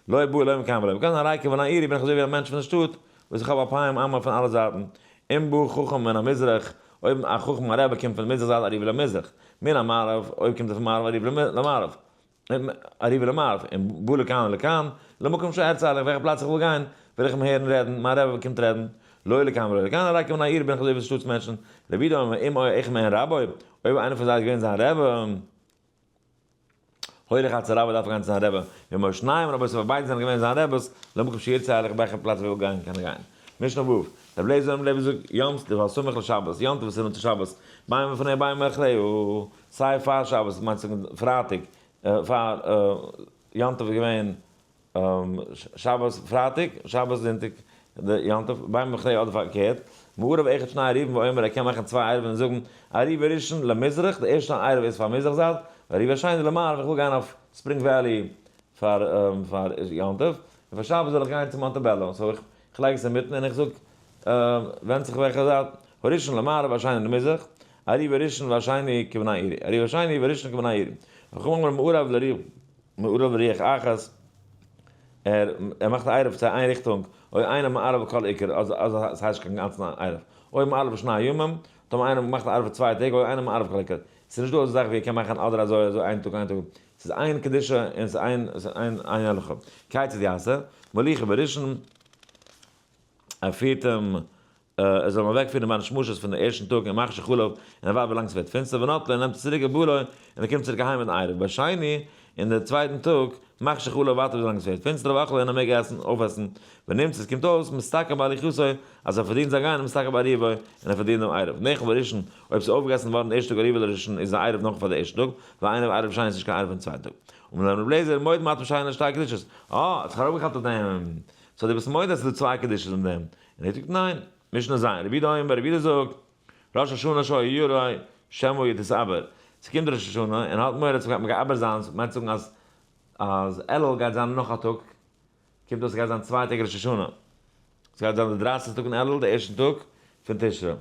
לא בא לא מכאן ולא מכאן, הרי כבן העירי בין איך אזוי ווי א מענטש פון די שטאט, וואס איך האב 2000 אמה פון אלע זייטן. אם בא חכם מן המזרח, אויב א חכם א רבי קומט פון די מזרח זייט עירובי למזרח, מן המערב, אויב קומט ער פון מערב עירובי למערב. עירובי למערב, אם בא לכאן ולכאן, למקום שארצה אלך, וועלכע פלאץ איך וויל גיין, וויל איך אים הערן רעדן, מיין רבי קומט רעדן, לא לכאן ולא לכאן, הרי כבן העיר בין איך אזוי ווי שטאטס מענטשן, רבי יהודה אומר, אם היה אחד מהן רבו, אויב איינער פון זיי איז געווען זיין רבי, הולך אצל רבו דארף ער גיין צו זיין רבי, ואם היו שניהם רבותיו אויב ביידע זענען געווען זיין רבי'ס, למקום שירצה אלך, וועלכע פלאץ ער וויל גיין קען ער גיין. משנה ו', רבי אליעזר אומר רבי זאגט, יום טוב הסמוך לשבת, יום טוב וואס איז נאנט צו שבת, בין לפניה בין מאחריה, סיי פאר שבת, מיינט זאגן פרייטאג, פאר יום טוב איז געווען שבת פרייטאג, שבת זונטאג די יום טוב, בין מאחריה אדער פארקערט, מערב אחד שני עירובין ואומר ער קען מאכן צוויי עירובין און זאגן עירובי ראשון למזרח, די ערשטע עירוב איז פאר מזרח זייט, ועירובי שני למערב, איך וויל גיין אויף ספרינג וועלי פאר פאר יום טוב, און פאר שבת זאל איך גיין צו מאנטעבעלא, so איך לייג עס אינמיטן און איך זאג ווענדט זיך וועלכע זייט, הראשון למערב והשני למזרח, עירובי ראשון והשני כבני עירי, עירובי שני וראשון כבני עירי. וחכמים אומרים מערב לרוח, מערב לרוח אחת, ער ער מאכט א עירוב צו איין ריכטונג, או אינו מערב כל עיקר, אז אז עס הייסט קיין גאנצן עירוב, או מערב שני ימים, טאמער איינער מאכט א עירוב פאר 2 טעג, או אינו מערב כל עיקר. ס'איז נישט דא אזא זאך ווי ער קען מאכן אדער אזוי אזוי איין טאג איין טאג. ס'איז איין קדושה און ס'איז איין איין איין הלכה. כיצד יעשה? מוליכו בראשון, ער פירט אים, ער זאל אים אוועקפירן בין השמשות פון די ערשטן טאג און מחשיך עליו, און ער ווארט ווילאנג ס'ווערט פינסטער, ונוטלו און נעמט עס צוריק ובא לו, און ער קומט צוריק אהיים מיטן עירוב. בשני, אין די צווייטן טאג, מחשיך עליו ווארט ער ווילאנג ס'ווערט פינסטער, ואכלו און ער מעג עסן, אויפעסן, ונמצא, עס קומט אויס, משתכר בהליכתו, אז ער פארדינט זיין גיין, ומשתכר בעירובו, און ער פארדינט דעם עירוב. נאכל בראשון, אויב ס'איז אויפגעגעסן געווארן די ערשטע טאג עירובו לראשון, איז די עירוב נאך פאר די ערשטע טאג, ואינו עירוב שני איז נישט קיין עירוב פון צווייטן טאג. אמר להם רבי אליעזר, מודים אתם שהן לשתי קדושות. אה, האט זיך ארויפגעכאפט אויף דעם. so דו ביסט מודה אז ס'איז דא צוויי קדושות אין דעם? און ער זאגט ניין. משנה ז', רבי יהודה אומר, רבי יהודה זאגט, ראש השנה שהיה ירא שמא יתעבר. ס'קומט ראש השנה און האט מורא אז ס'גייט מתעבר זיין, ס'מיינט זאגן אז אז אלול גייט זיין נאך א טאג, קומט אויס ס'גייט זיין 2 טעג ראש השנה. ס'גייט זיין די דרייסיגסטע טאג אין אלול, די ערשטן טאג פון תשרי.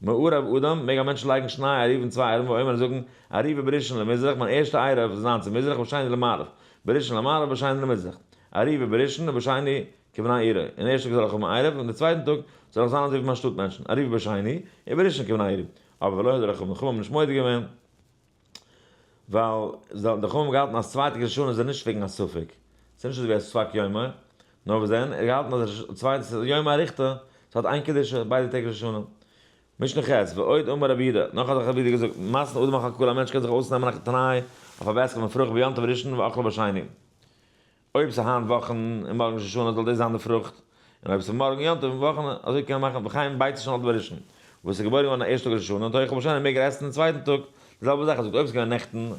מערב אדם, מעג א מענטש לייגן שני עירובין צוויי עירובין ואומר און זאגן, עירובי בראשון למזרח, מיין ערשטע עירוב איז זיין צו מזרח ובשני למערב, בראשון למערב ובשני למזרח. עירובי בראשון ובשני כבני עירו, אין ערשטן טאג זאל איך האבן עירוב, און די צווייטן טאג זאל איך זיין אזוי ווי מיין שטאט מענטשן, עירובי בשני ובראשון כבני עירי. אבער ולא הודו חכמים, חכמים האבן נישט מודה געווען, ווייל די חכמים האבן געהאלטן אז צוויי טעג ראש השנה איז נישט וועגן א ספק, ס'איז נישט אזוי ווי א ספק יומא, נאר וואס דען, ער האט געהאלטן אז צוויי ס'איז יומא אריכתא, ס'האט איין קדושה, ביידע טעג ראש השנה. משנה ח', ועוד אמר רבי יהודה, נאך האט רבי יהודה געזאגט, מתנה אדם על חלקו, א מענטש קען זיך אויסנעמען א תנאי אויף א בעסקעט פון פרוכט ביום טוב ראשון ואכלה בשני. אויב ס'איז היינט וואכן און מארגן ראש השנה זאל דאס זיין די פרוכט, און אויב ס'איז מארגן יום טוב און וואכן, אזוי קען מען מאכן וכן ביצה שנולדה בראשון, וואס איז געבוירן געווארן א ערשטע טאג ראש השנה, תאכל בשני מעג ער עסן דעם צווייטן טאג, די זעלבע זאך, ער זאגט אויב ס'איז געווען נעכטן,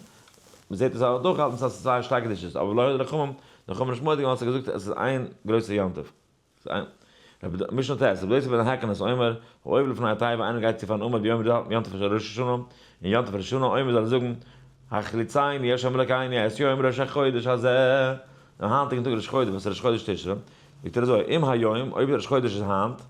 מ'זעט עס אז דורכהאלטן ס'איז צוויי שטארקע קדושות, אבער ולא הודו חכמים, די חכמים האבן נישט מודה געווען ווייל ס'האט געזאגט עס איז איין גרויסע יום טוב. משנה ט', רבי יוסי בן הרכינס אומר, העובר לפני התיבה, איינער גייט צו פארן עמוד ביום יום טוב של ראש השנה, און יום טוב ראש השנה, אומר זאל ער זאגן, החליצני ה' אלקינו את יום ראש החודש הזה, דעם היינטיגן טאג ראש חודש, וואס איז ראש חודש תשרי, זאגט ער אזוי, אם היום, אויב ראש חודש איז היינט,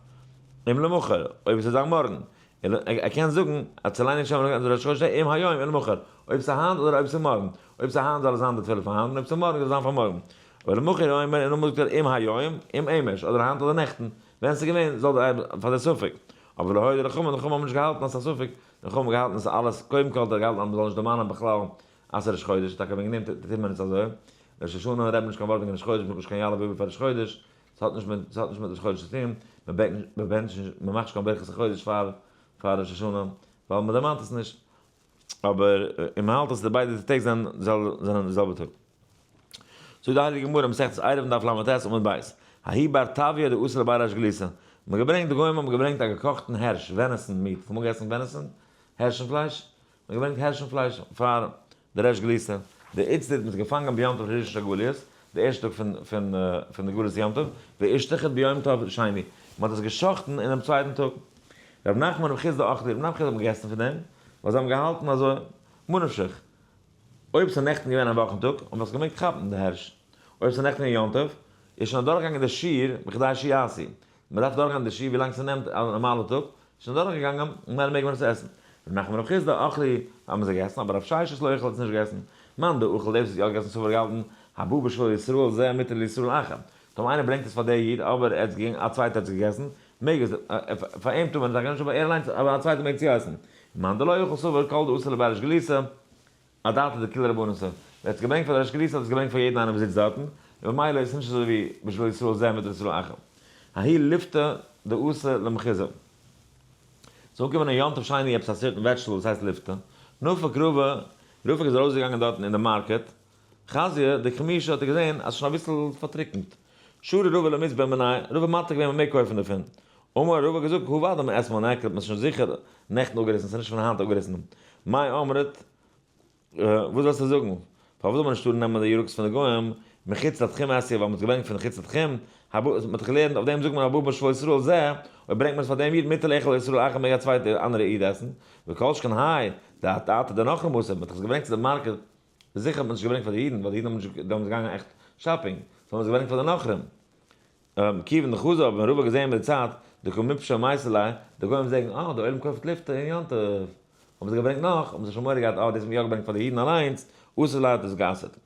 אם למחר, אויב עס איז זיין מארגן, ער קען זאגן, הצילני ה' אלקינו ראש חודש אם היום אם למחר, אויב ס'איז היינט אדער אויב ס'איז מארגן, אויב ס'איז היינט זאל עס זיין די תפילה פאר היינט, און אויב ס'איז מארגן זאל עס זיין פאר מארגן. אבער למחר אומר, און אמאל זאגט ער אם היום, אם אמש, אדער היינט אדער נעכטן, ווען ס'איז געווען, זאל דער פאר די ספק. אבער ולא הודו חכמים, די חכמים האבן נישט געהאלטן אז ס'איז א ספק, די חכמים האבן געהאלטן אז ס'איז אלעס, קודם כל האט ער געהאלטן אז מ'זאל נישט דערמאנען בכלל אז ס'איז ראש חודש, טאקע וועגן דעם טוט מען עס אזוי, ראש השנה רעדט מען נישט קיין ווארט וועגן ראש חודש, מ'זאגט נישט קיין יעלה ויבא פאר ראש חודש, ס'האט נישט מיט, ס'האט נישט מיט ראש חודש צו טון, מ'בענטשט נישט, מ'מאכט נישט קיין ברכת החודש פאר פאר ראש השנה, ווייל מ'דערמאנט עס נישט. אבער און מען האלט אז די ביידע טעג זענען זענען די זעלבע טאג. זאגט די הייליגע גמרא מסכת עירובין דף לט עמוד ב', ההוא בר טביא דאתא לבי ריש גלותא, מען האט געברענגט די גוים האבן געברענגט א געקאכטן הערש, venison meat, אמאל געגעסן venison? הערשן פלייש? מען האט געברענגט הערשן פלייש פאר די ריש גלותא, דאיצטריד מען האט געפאנגען ביום טוב ראשון של גליות, די ערשטע טאג פון פון פון די גלות יום טוב, ואישתחיט ביום טוב שני, מען האט עס גע'שחט'ן אינעם צווייטן טאג. רב נחמן רב חסדא אכלי, רב נחמן חסדא האבן געגעסן פון דעם, ווייל זיי האבן געהאלטן אזוי, מה נפשך, אויב ס'איז נעכטן געווען א וואכן טאג, האבן זיי עס געמעגט כאפן די הערש, אויב ס'איז נעכטן געווען יום טוב, איז שוין אדורכגעגאנגען די שיעור בכדי שיעשו, מ'דארף דורכגיין די שיעור ווילאנג ס'נעמט א נארמאלע טאג, איז שוין דורכגעגאנגען, ממילא מעג מען עס עסן. ר' נחמן רב חסדא אכלי האבן זיי געגעסן, אבער רב ששת לא אכל האט עס נישט געגעסן. מאן דאכל דער וואס האט יא געגעסן סבר געהאלטן, הבא בשביל ישראל זה מותר לישראל אחר. טאמער איינער ברענגט עס פאר דער איד אבער ער האט עס געגעבן א צווייטער האט עס געגעסן, מעג עס, פאר אים טאר מען עס טאקע נישט אבער ער אליינס אבער א צווייטער מעג צו עסן. מאן דלא אכל סבר כל דאתא לבי ריש גלותא, אדעתא דכולהו רבנן ווער האט עס געברענגט פאר די ריש גלותא האט עס געברענגט פאר יעדן איינעם וואס זיצט דארטן, און ממילא איז עס נישט אזוי ווי בשביל ישראל זה מותר לישראל אחר. ההוא לפתא דאתא למחוזא. ס'איז אנגעקומען אין יום טוב שני עפעס א certain vegetable וואס הייסט לפתא. נפק רבא, רבא איז ארויסגעגאנגען דארטן אין די market, חזייה דכמישא האט ער געזען אז ס'איז שוין אביסל פארטריקנט. שרא רבא למיצבע מיניה, רבא מתיר געווען מ'מעג קויפן דערפון. אמר רבא געזאגט הא ודאי מאתמול נעקרת, מ'האט שוין זיכער נעכטן אפגעריסן, ס'איז נישט פון היינט אפגעריסן. מאי אמרת, וואס ווילסטו זאגן? פארוואס זאל מען נישט טארן נעמען די ירקות פון די גוים מחוץ לתחום אתיא ווייל מ'האט געברענגט פון חוץ לתחום? מ'האט דאך געלערנט אויף דעם זאגט מען הבא בשביל ישראל זה, אויב ברענגט מען עס פאר דעם איד מותר לאכול ישראל אחר מעג א צווייטער אנדערע איד עסן, וכל שכן האי דאתא דנכרים אתא, מ'האט דאך עס געברענגט צו די market זיכער האט מען נישט געברענגט פאר די אידן ווייל די אידן האבן נישט דעמאלטס געגאנגען עכט shopping, זיי האבן עס געברענגט פאר די נוכרים. כיוון דחזו האבן רבא געזען מיט די צייט דקא מיבשי ומייתי ליה, די גוים זעגן אה די עולם קויפט לפתא אין יום טוב, האבן זיי געברענגט נאך, האבן זיי שוין מורא געהאט אה דאס האט מען יא געברענגט פאר די אידן אליינס, אסור ליה האט עס גע'אסר'ט.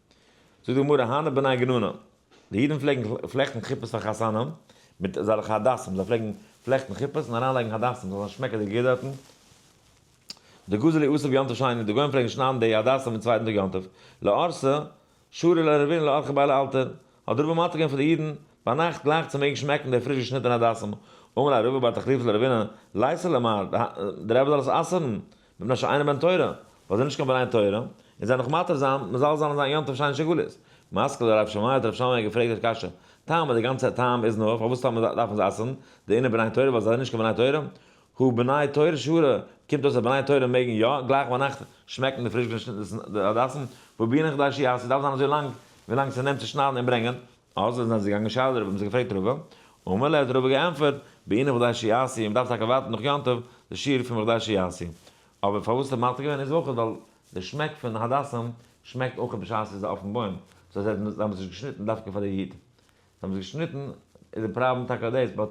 זאגט די גמרא הנהו בני גנונא, די אידן פלעגן פלעכטן חופות פאר חתנים מיט אזעלכע הדסים, זיי פלעגן פלעכטן חופות און אריינלייגן הדסים זאל זיין שמעקעדיג גוט דארטן, דגזרו אתא ביום טוב שני, די גוים פלעגן שניידן די הדסים אין צווייטן טאג יום טוב, לערסה, שרא ליה רבינא לאורחא ביה לאלתר, האט רבא מתיר געווען פאר די אידן ביינאכט גלייך צו מעגן שמעקן די פריש געשניטענע הדסים, אמר ליה רבא בר תחליפא לרבינא, ליתיה למר, דער רבי זאל עס אסר'ן, מפני שאינן בני תורה, ווייל זיי זענען נישט קיין בני תורה, און זיי נאך מתיר זיין, מזל זיין אין זיין יום טוב שני של גליות. מתקיף לה רב שמעיה האט רב שמעיה געפרעגט די קשיא, טעמא די גאנצע טעם איז נאר פארוואס טאמער דארף מען זיי אסר'ן, דאינהו בני תורה ווייל זיי זענען נישט קיין בני תורה, הא בני תורה שרי, קומט אויס אז בני תורה מעגן יא גלייך ביינאכט שמעקן די פריש געשניטענע הדסים, ובעינן כדי שיעשו, ס'דארף זיין אזוי לאנג ווילאנג ס'נעמט צו שניידן און ברענגען, אז זענען זיי געגאנגען שאלו רבא האבן זיי געפרעגט רבא, אמר ליה האט רבא געענטפערט, בעינן כדי שיעשו, מ'דארף טאקע ווארטן נאך יום טוב די שיעור פון בכדי שיעשו, אבער פארוואס האט מתיר געווען איז אויך ווייל די שמעק פון הדסים שמעקט אויך בשעת ס'איז אויפן בוים, so זיי האבן עס נישט געשניטן דווקא פאר די איד, זיי האבן עס געשניטן איז די פראבלעם טאקע דאס but מען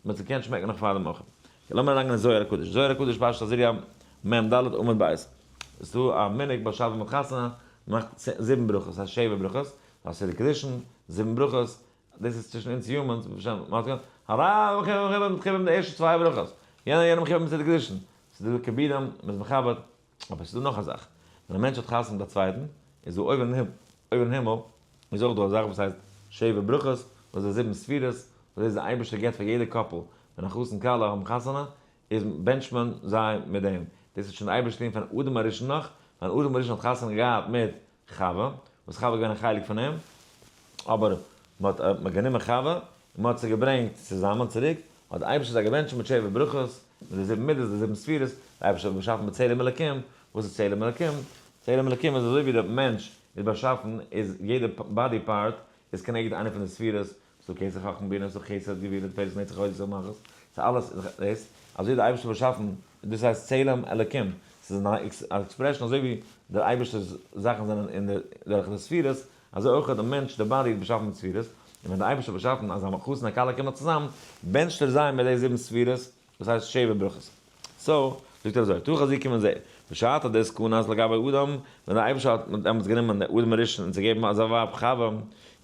האט עס געקענט שמעקן נאך פאר דעם אויך. לאמיר אריינגיין אין זוהר הקדוש, זוהר הקדוש פרשת תזריע מ ד עמוד ב', איז דא א מנהג ביי שבת מיט חתונה, מען מאכט זיבן ברכות, ס'הייסט שבע ברכות, א סידור קידושין, זיבן ברכות, דאס איז צווישן אונז humans, הרב מכובד מכובד די ערשטע צוויי ברכות, יענער יענער מכובד מיט סידור קידושין, ס'איז דא כיבודים, מען איז מכבד, אבער ס'איז דא נאך א זאך, ווען א מענטש האט חתונה מיט א צווייטן, איז דא אויבן אין הימל, איז אויך דא א זאך וואס הייסט שבע ברכות, וואס איז זיבן ספירות, וואס דאס איז די אייבערשטער געבט פאר יעדע couple, ווען א חתן כלה האבן חתונה, איז בענטשט מען זיי מיט דעם, דאס איז שוין די אייבערשטער טון פון אדם הראשון נאך, ווען אדם הראשון האט חתונה געהאט מיט חווה, וואס חווה איז געווען א חלק פון אים, אבער מען האט גענומען חווה און מען האט זיי געברענגט צוזאמען צוריק, האט דער אייבערשטער זיי געבענטשט מיט שבע ברכות, מיט די זיבן מידות, די זיבן ספירות, דער אייבערשטער האט באשאפן בצלם אלקים, וואס איז צלם אלקים? צלם אלקים איז אזוי ווי דער מענטש איז באשאפן, איז יעדע body part איז כנגד איינע פון די ספירות, ס'דא כתר חכמה בינה, ס'דא חסד גבורה תפארת נצח הוד יסוד מלכות, ס'איז אלעס דאס, אזוי האט דער אייבערשטער באשאפן, דאס הייסט צלם אלקים, ס'איז אן expression אזוי ווי דער אייבערשטער'ס זאכן זענען אין די דורך די ספירות, אזוי אויך האט דער מענטש, דער body איז באשאפן מיט ספירות, און ווען דער אייבערשטער האט באשאפן אז א חתן און כלה קומען צוזאם, בענטשט ער זיי מיט די זיבן ספירות, דאס הייסט שבע ברכות. so, זאגט ער אזוי, תא חזי קום און זע, בשעתא דאתכנס לגבי אדם, ווען דער אייבערשטער האט דעמאלטס גענומען דער אדם הראשון און צו געבן אזא ווייב חווה,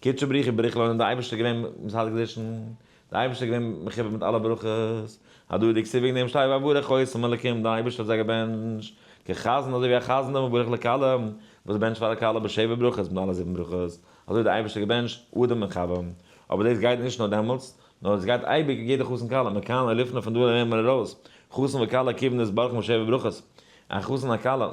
קודשא בריך הוא בריך לון און דער אייבערשטער איז געווען מסדר קידושין, דער אייבערשטער איז געווען מכובד מיט אלע ברכות, הדא דכתיב וועגן דעם שטייט ויברך אותם אלקים, דער אייבערשטער האט זיי געבענטשט, כחזן אזוי ווי א חזן דמברך לכלה, וואס בענטשט פאר א כלה בשבע ברכות מיט אלע זיבן ברכות, אזוי האט דער אייבערשטער געבענטשט אדם און חווה, אבער דאס גייט נישט נאר דעמאלטס, נאר עס גייט אייביג יעדע חתן כלה, מכאן ולפני פון דא לערנט מען ארויס, חתן וכלה כיוון דאתברכון בשבע ברכות, א חתן א כלה.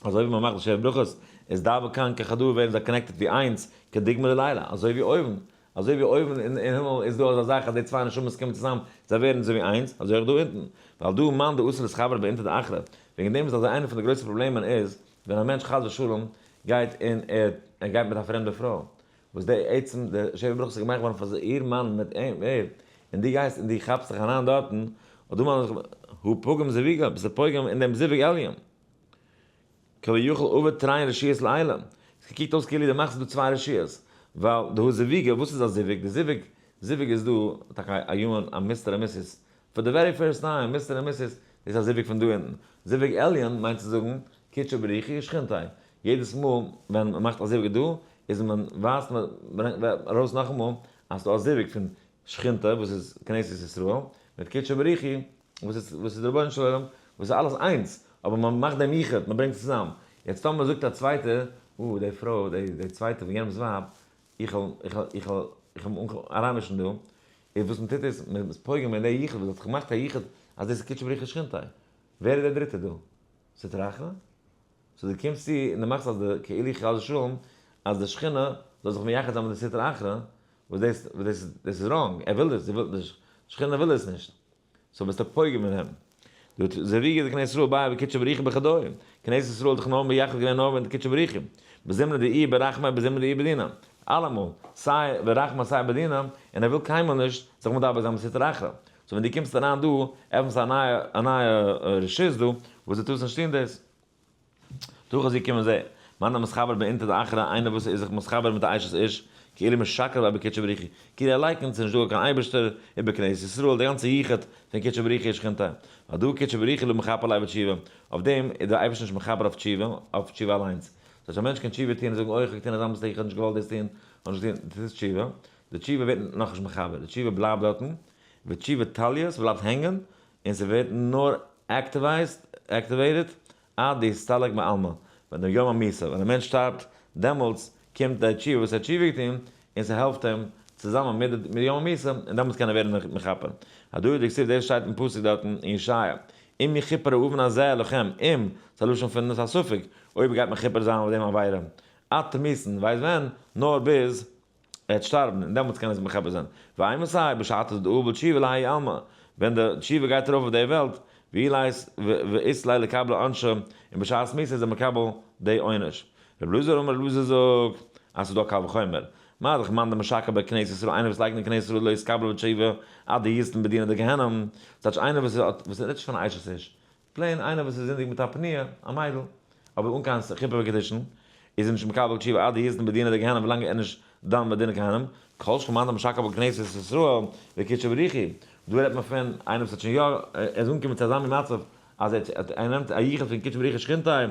אזוי ווי מען מאכט די שבע ברכות, איז דאווען כאן כחדא ווערן זיי connected ווי איינס, כדוגמא דלעילא, אזוי ווי אויבן, אזוי ווי אויבן אין הימל איז דא אזא זאך אז די צוויי נשמות קומען צוזאם, זיי ווערן אזוי ווי איינס, אזוי אויך דא אונטן, ווייל דא מאן דאסר להתחבר באינתא דאחרא, וועגן דעם איז אזוי איינע פון די גרויסע פראבלעמען איז, ווען א מענטש חס ושלום גייט און ער גייט מיט א פרעמדע פרוי, וואס די עצם די שבע ברכות איז געמאכט געווארן פאר איר מאן מיט אים ער, און דו גייסט און דו כאפסט זיך אריין דארטן, און דא מאן הוא פוגם זיוויגא, ביסטו פוגם אין דעם זיווג עליון. כביכול עובד תרין רשויות לעילא. עס קוקט אויס כאילו דו מאכסט דא צוויי רשויות. ווייל די הוא זיוויגא, וואס איז א זיווג? די זיווג, זיווג איז דא טאקע א יומען, א מיסטער און מיסיס. for the very first time, מיסטער און מיסיס, דאס איז א זיווג פון דא אונטן. זיווג עליון מיינט צו זאגן, קודשא בריך הוא ושכינתיה. יעדעס מאל ווען מען מאכט א זיווג דא, איז מען ווייזט מען, ברענגט ארויס נאכאמאל אז ס'דא א זיווג פון שכינתא וואס איז כנסת ישראל, מיט קודשא בריך הוא וואס איז וואס איז די רבונו של עולם, וואס איז אלעס איינס, אבער מען מאכט דעם יחוד, מען ברענגט עס צוזאם. יעצט טאמער זאגט א צווייטער, אה, די פרוי, די די צווייטע פון יענעמ'ס ווייב, איך וועל איך וועל איך וועל איך וועל אריינמישן דא, איז וואס מען טוט איז, מען איז פוגם אין די יחוד וואס האט זיך געמאכט א יחוד אז דאס איז קודשא בריך הוא ושכינתיה. ווער איז דער דריטער דא? סטרא אחרא? so דו קומסט צו און דו מאכסט אז די כאילו חס ושלום אז די שכינה זאל זיך מייחד זיין מיט די סטרא אחרא, וואס דאס וואס דאס איז דאס איז wrong, ער וויל דאס, זי וויל די שכינה וויל דאס נישט, so ביסטו פוגם אין אים. דא זיוויגא דכנסת ישראל בעי בקודשא בריך הוא בחדא, כנסת ישראל האט זיך נאר מייחד געווען נאר מיט קודשא בריך הוא, בזמנא דאיהו ברחמי בזמנא דאיהו בדינא, אלעמאל, סיי ברחמי סיי בדינא, און ער וויל קיינמאל נישט זיך מדבק זיין מיט סטרא אחרא. so ווען דו קומסט אריין דא, עפנסטו א נייע א נייע רשות דא, וואס דו טארסט נישט טון דאס. תא חזי קום און זע. מאן דמתחבר באינתא דאחרא, איינער וואס איז זיך מתחבר מיט א אשת איש, כאילו משקר בה בקודשא בריך הוא, כאילו ער לייקנט ס'איז נישט דא קיין אייבערשטער איבער כנסת ישראל, די גאנצע יחוד פון קודשא בריך הוא ושכינתיה. והדא קודשא בריך הוא לא מכפר עליה בתשובה, אויף דעם איז דער אייבערשטער נישט מכפר אויף תשובה, אויף תשובה אליינס. ס'הייסט א מענטש קען תשובה טון און זאגן אוי איך האב געטון אזא mistake איך האב נישט געוואלט דאס טון, כ'האב נישט געטון, דאס איז תשובה, די תשובה ווערט נאכנישט מכפר, די תשובה בלייבט דארטן, ותשובה תליא, ס'בלייבט הענגען, און ס'ווערט נאר activated עד דיסתלק מעלמא, ווען דער יום המיתה, ווען א מענטש שטארבט, דעמאלטס קומט די תשובה וואס ער האט תשובה געטון, און ס'העלפט אים צוזאמען מיט די יום המיתה, און דעמאלטס קען ער ווערן מכפר. הדא דכתיב דאס שטייט אין פסוק דארטן אין ישעיה, אם יכופר העוון הזה לכם, אם, ס'איז א לשון פון א ספק, אויב גייט מכפר זיין אויף דעם עבירה, עד תמותון, ווייסט ווען? נאר ביז ער וועט שטארבן און דעמאלטס קען ער זיך מכפר זיין. ואימתי בשעתא דקביל תשובה להאי עלמא, ווען די תשובה גייט ארויף אויף די וועלט, ואית ליה לקבלא עונשא, און בשעת מיתה איז ער מקבל די עונש. רבי אלעזר אמר רבי אלעזר זאגט אז ס'איז דא א קל וחומר. מה דאך מאן דמשקר בכנסת ישראל איינער וואס לייקנט אין כנסת ישראל לא יתקבל בתשובה עד דיזדון בדינא דגיהנום, ס'טייטש איינער וואס האט וואס איז נישט פון אשת איש, plain איינער וואס איז זינדיג מיט א פנויה, א מיידל, אבער אן קיין חופה וקידושין, איז ער נישט מקבל תשובה עד דיזדון בדינא דגיהנום ווילאנג ער איז נישט דן בדין גיהנום, כל שכן מאן דמשקר בכנסת ישראל וקודשא בריך הוא, דא רעדט מען פון איינער וואס האט שוין יא, ער איז אנגעקומען צו אזא מין מצב אז ער האט ער נעמט א יחוד פון קודשא בריך הוא ושכינתיה,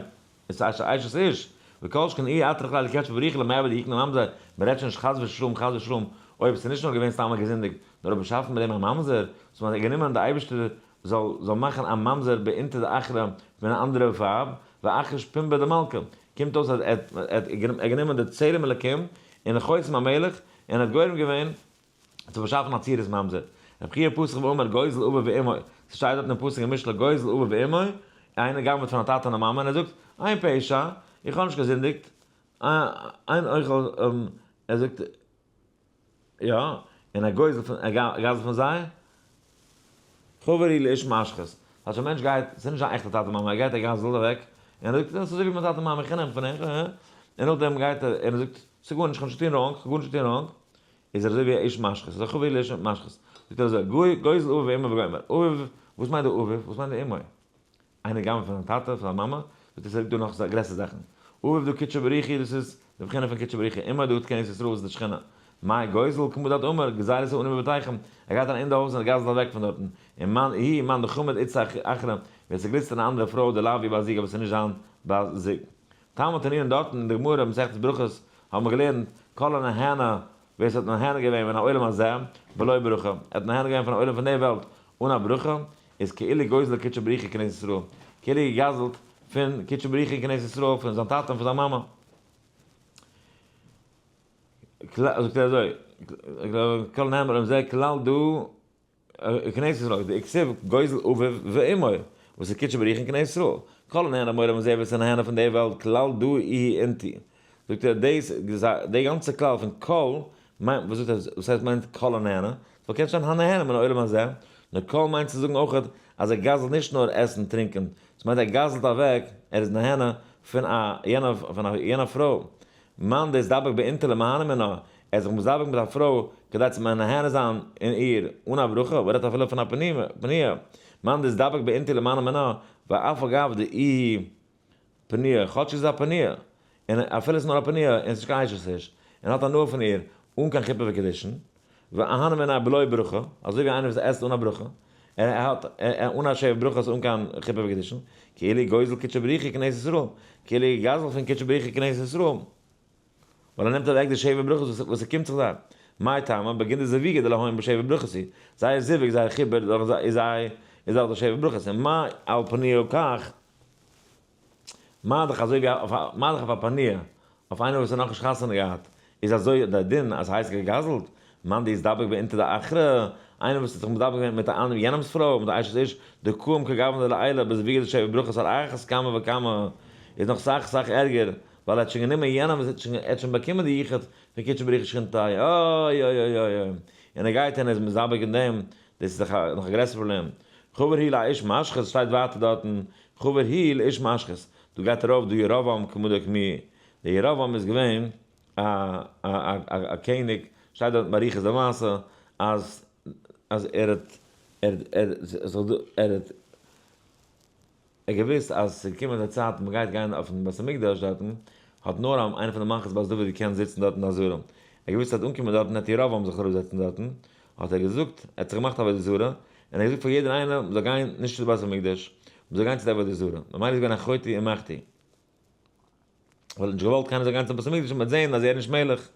איז אשת אשת איש, וכל שכן אי אטרח ליה לקודשא בריך הוא למעבד יקנה ממזר, מען רעדט שוין נישט חס ושלום חס ושלום אויב עס איז נישט נאר געווען סתם א געזינדיגט, נאר אויב באשאפן מיט דעם א ממזר, וואס מען האט גענומען די אייבערשטער זאל זאל מאכן א ממזר באינתא דאחרא פון א אנדערע ווייב, ואחריש פומבא דמלכא, קומט אויס אז ער האט גענומען די צלם אלקים און חותם המלך און האט גורם געווען צו באשאפן א צורת ממזר. רבי חייא פתח ואמר גוזל אביו ואמו, ס'שטייט דארט אין פסוק אין משלי גוזל אביו ואמו, איינער גנב'עט פון א טאטע און א מאמע און ער זאגט, אין פשע, איך האב נישט געזינדיגט, אין אוכל, ער זאגט, יא, און א גוזל פון, א גזל פון זיי, חבר הוא לאיש משחית. אז א מענטש גייט, ס'איז נישט זיין עכטע טאטע מאמע, ער גייט א גזל אוועק, און ער זאגט, ס'איז אזוי ווי מיין טאטע מאמע, איך נעם פון אים, און נאכדעם גייט ער, און ער זאגט, ס'איז גארנישט, כ'האב נישט געטון wrong, כ'האב גארנישט געטון wrong, איז ער אזוי ווי א איש משחית, אזוי חבר הוא לאיש משחית. זאגט ער אזוי, גוזל אביו ואמו וגומר. אביו, וואס מיינט די אביו? וואס מיינט די אמו? איינער גנב'עט פון זיין טאטע, פון זיין מאמע, זאגט ער ס'ליגט דא נאך גרעסער זאכן. אביו דא קודשא בריך הוא, דאס איז די בחינה פון קודשא בריך הוא, אמו דא כנסת ישראל וואס איז די שכינה. מאי גוזל, כמו דאת אמר, גזירת העני בבתיכם, ער גייט אריין אין די הויז און ער גזל'ט אוועק פון דארטן. און מאן איהו מאן דחמד איתתא אחרא, ווער ס'גליסט אין א אנדערע פרוי דלאו בת זוג אבער ס'איז נישט זיין בת זוג. תלמוד תנינא דארטן אין די גמרא מסכת ברכות האבן מיר געלערנט, כל הנהנה, ווער ס'האט נהנה געווען מן העולם הזה בלא ברכה, ער האט נהנה געווען פון עולם פון די וועלט אן א ברכה, איז כאילו גוזל קודשא בריך הוא כנסת ישראל, כאילו געגזלט פון קודשא בריך הוא כנסת ישראל, פון זיין טאטע און פון זיין מאמע. זאגט ער אזוי, כל נאמר עם זה כלל דא כנסת ישראל, דכתיב גוזל אביו ואמו, וואס איז קודשא בריך הוא כנסת ישראל. כל הנהנה מעולם הזה ווער ס'איז נהנה פון די וועלט כלל דא איהי אינתי. זאגט ער דאס די גאנצע כלל פון כל מיינט וואס זאגט ער וואס הייסט מיינט כל הנהנה? ס'וואלט קענען שטיין הנהנה מן העולם הזה, נאר כל מיינט צו זאגן אויכעט אז ער גזל'ט נישט נאר עסן טרינקען, ס'מיינט ער גזל'ט אוועק, ער איז נהנה פון א יענע פון א יענע פרוי. מאן דאתדבק באינתו למהני מינה, ער איז זיך מזדווג מיט א פרוי כדי צו נהנה זיין אין איר אן א ברכה, ווער רעדט אפילו פון א פניה, מאן דאתדבק באינתו למהני מינה, ואף על גב דאיהי פנויה, כאטש איז א פנויה, און אפילו איז נאר א פנויה און עס איז נישט קיין אשת איש, און האט הנאה פון איר אן קיין חופה וקידושין, ואהני מינה בלא ברכה, אזוי ווי איינער וואס עסט אן א ברכה, ער האט אן א שבע ברכות אן קיין חופה וקידושין, כאילו גוזל קודשא בריך הוא כנסת ישראל, כאילו גזל פון קודשא בריך הוא כנסת ישראל, ווייל ער נעמט אוועק די שבע ברכות וואס עס קומט זיך זיי. מאי טעמא, בגין דזוויגא דלהון בשבע ברכות הוא, זייער זיווג, זייער חיבור דורך איז זיי איז דורך די שבע ברכות, און מה על פנויה כך, מה דאך אזוי ווי אויף א, מה דאך אויף א פנויה, אויף איינער וואס האט נאכנישט חתונה געהאט, איז אזוי דער דין אז הייסט געגזלט, מאן דאיז דבק באינתו דאחרא, איינער וואס האט זיך מדבק געווען מיט א אנדערע יענעמ'ס פרוי, מיט א אשת איש, דקאים כגוונא דלעילא בזוויגא דשבע ברכות על אחת כמה וכמה, איז נאך סאך סאך ערגער, ווייל ער האט שוין גענומען יענעם, ער האט שוין באקומען די יחוד פון קודשא בריך הוא ושכינתיה, אוי אוי אוי אוי אוי, און ער גייט און ער איז מזדבק אין דעם, דאס איז דאך נאך א גרעסערע פראבלעם. חבר הוא לאיש משחית שטייט ווייטער דארטן, חבר הוא לאיש משחית, דא גייט ארויף דא ירבעם כמדא כמי, דער ירבעם איז געווען א א א א קעניג, שטייט דארט באריכות די מעשה אז אז ער האט ער ער ער האט ער געוואוסט אז ס'איז געקומען די צייט מען גייט גיין אויפן בית המקדש דארטן, האט נאר איינער פון די מלכות בית דוד געקענט זיצן דארט אין די עזרה, ער האט געוואוסט אז אנקומען דארטן וועט ירבעם זיך אראפזעצן דארטן, האט ער געזאגט, ער האט זיך געמאכט עבודה זרה, און ער האט געזאגט פאר יעדער איינער מען זאל גיין נישט צו די בית המקדש, מען זאל גיין צו די עבודה זרה, ממילא איז געווען א חוטא און מחטיא. ווייל ער האט נישט געוואלט קיינער זאל גיין צום בית המקדש און מען וועט זען אז ער איז נישט מלך.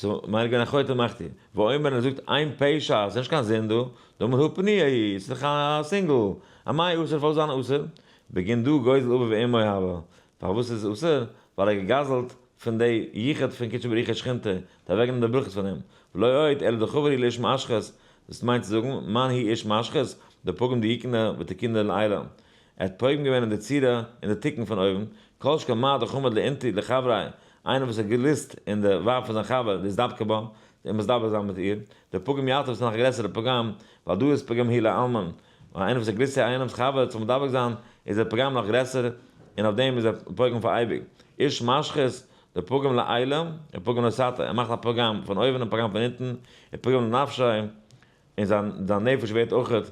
so ממילא געווען א חוטא ומחטיא. ואומר און ער זאגט אין פשע, ס'איז נישט קיין זינד דא, דאמר הא פנויה היא, ס'איז דאך א single, אמאי אסור פארוואס זיין אסור? בגין דא גוזל אביו ואמו הוה, פארוואס איז עס אסור? ווייל ער האט געגזלט פון די יחוד פון קודשא בריך הוא ושכינתיה, האט אוועקגענומען די ברכות פון אים. ולא עוד אלא דחבר הוא לאיש משחית, דאס מיינט צו זאגן, מאן הוא איש משחית? דפגם דיוקנא ותיקונא דלעילא. ער האט פוגם געווען אין די צורה און די תיקון פון אויבן, כל שכן מה דחמד לאינתו לחבריה, איינער וואס האט געליסט אין די ווייב פון זיין חבר, דאתדבקא בה, און מזדווג זיין מיט איר, דפגם יתיב איז נאך א גרעסערע פגם, ווייל דא איז פגם הוא לעלמין, ווייל איינער וואס האט געליסט צו איינעמס חבר צו מדבק זיין, איז דער פגם נאך גרעסער, און אויף דעם איז ער פוגם פאר אייביג. איש משחית, דפגם לעילא, ופגם לתתא, ער מאכט א פגם פון אויבן און פגם פון אונטן, ופגם לנפשיה, און זיין זיין נפש ווערט אויכעט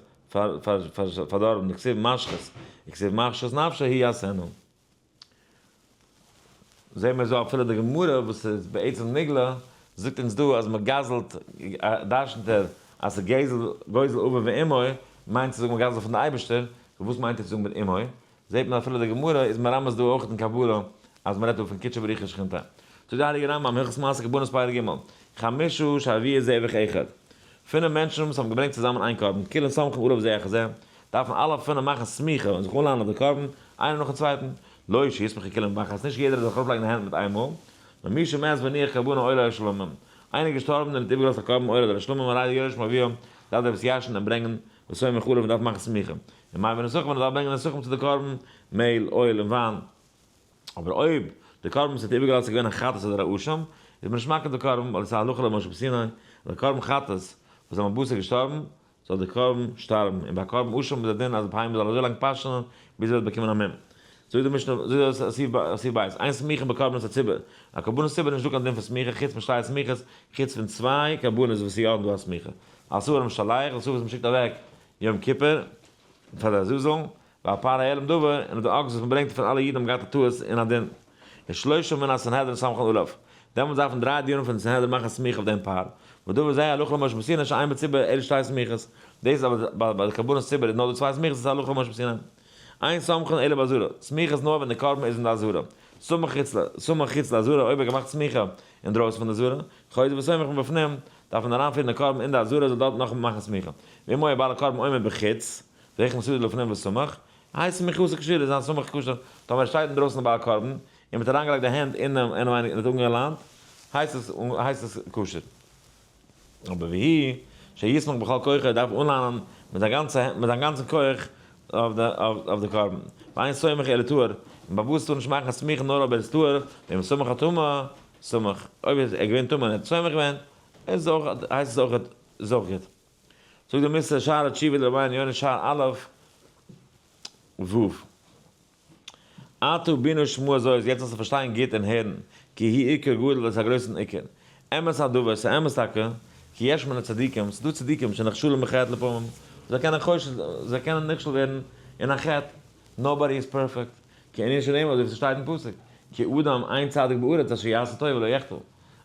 פארדארבן, דכתיב משחית, וכתיב משחית נפשו הוא יעשנה. זעהן מיר אזוי אפילו די גמרא וואס איז בעצם נגלה זאגט אונז דא אז מען גזל'ט, דרש'נט ער אז ס'איז גזל גוזל אביו ואמו, מיינט צו זאגן מען גזל'ט פון די אייבערשטער, וואס מיינט ער צו זאגן מיט אמו? זעהט מען אפילו די גמרא איז מרמז דא אויך אין קבלה אז מען רעדט דא פון קודשא בריך הוא ושכינתיה. זאגט די הייליגע רמב ם הלכות מעשה קרבנות פרק ג', חמשה שהביאו זבח אחד, פינף מענטשן וואס האבן געברענגט צוזאמען איין קרבן, כולן סומכין עליו זה אחר זה, דארפן אלע פינף מאכן סמיכה און זיך אנלאנען אויף די קרבן, איינער נאכן צווייטן, לא שיסמכו כולן בבת אחת, נישט יעדער זאל זיך ארויפלייגן די הענט מיט איינמאל, נאר מי שמת והניח קרבנו עולה או שלמים, איינער איז געשטארבן און האט איבערגעלאזט א קרבן עולה אדער א שלמים הרי יורש מאביו, דארף ער עס ירש'ן און ברענגען וסומך עליו און דארף מאכן סמיכה. און מים ונסכים און דארף ברענגען נסכים צו די קרבן, מעהל, אויל און וויין. אבער אויב די קרבן וואס האט איבערגעלאזט איז געווען א חטאת אדער א אשם, איז מען נישט מקריב די קרבן, ווייל עס איז א הלכה למשה בסיני, אז די קרבן חטאת וואס זיין בשר איז געשטארבן, זאל די קרבן שטארבן, און ביי קרבן אשם איז די דין אז די בהמה זאל אזוי לאנג פאשענען ביז ער וועט באקומען א מום. זאגט די משנה, זאגט די סעיף בית, אין סמיכה בקרבנות הציבור, א קרבנות ציבור איז נישטא קיין דין פון סמיכה חוץ משתי סמיכות, חוץ פון צוויי קרבנות וואס איז יא דא א סמיכה, על שעיר המשתלח, דאס וואס מ'שיקט אוועק יום כיפור פאר די עזאזל, ועל פר העלם דבר, און אויף די אקס וואס מ'ברענגט פון אלע אידן האבן געהאט א טעות אין א דין. ושלושה מן הסנהדרין סומכין עליו. דעמאלטס דארפן דריי דינים פון די סנהדרין מאכן סמיכה אויף דעם פר. ודבר זה הלכה למשה מסיני שאין בציבור אלא שתי סמיכות. דאס איז אבער ביי די קרבנות ציבור איז נאר דא צוויי סמיכות דאס איז הלכה למשה מסיני. אין סומכין אלא בעזרה. סמיכה איז נאר ווען די קרבן איז אין די עזרה. סמך חוץ לעזרה אויב ער האט געמאכט סמיכה אינדרויסן פון די עזרה. חוזר וסומך מבפנים, דארף מען אריינפירן די קרבן אין די עזרה זאל דארט נאכאמאל מאכן סמיכה. ואם היה בעל הקרבן עומד בחוץ, והכניס ידו לפנים וסמך, הייסט סמיכתו כשרה איז זיין סמך כשר, טאמער ער שטייט אינדרויסן די בעל הקרבן, און מ'האט אריינגעלייגט די הענט אינעם אינעווייניג און האט אנגעליינט, הייסט עס הייסט עס כשר. אבער והוא שיסמוך בכל כוחו ער דארף אנליינען מיט זיין גאנצע מיט זיין גאנצן כח. אויף די קרבן. ואין סומך אלא טהור, און באוואוסט טאר נישט מאכן א סמיכה נאר אויב ער איז טהור, ואם סמך הטמא, סמך, אויב איז ער געווען טמא און ער האט סומך געווען, איז אויך, הייסט עס אויך איז אויך גוט. זאגט די מוסר שער התשובה דרבינו יונה שער א' ו'. עתה בינו שמוע זאת, יעצט זאלסטו פארשטיין גוט און הערן, כי הוא עיקר גדול, דאס איז א גרויסן עיקר. אמת הדבר, ס'איז אמת טאקע, כי יש מן הצדיקים, ס'איז דא צדיקים שנחשלים בחטא לפעמים, זיי קענען חושד, זיי קענען נכשל ווערן אין א חטא, nobody is perfect, כי ענין שנאמר אזוי ווי ס'שטייט אין פסוק, כי אדם אין צדיק בארץ אשר יעשה טוב ולא יחטא,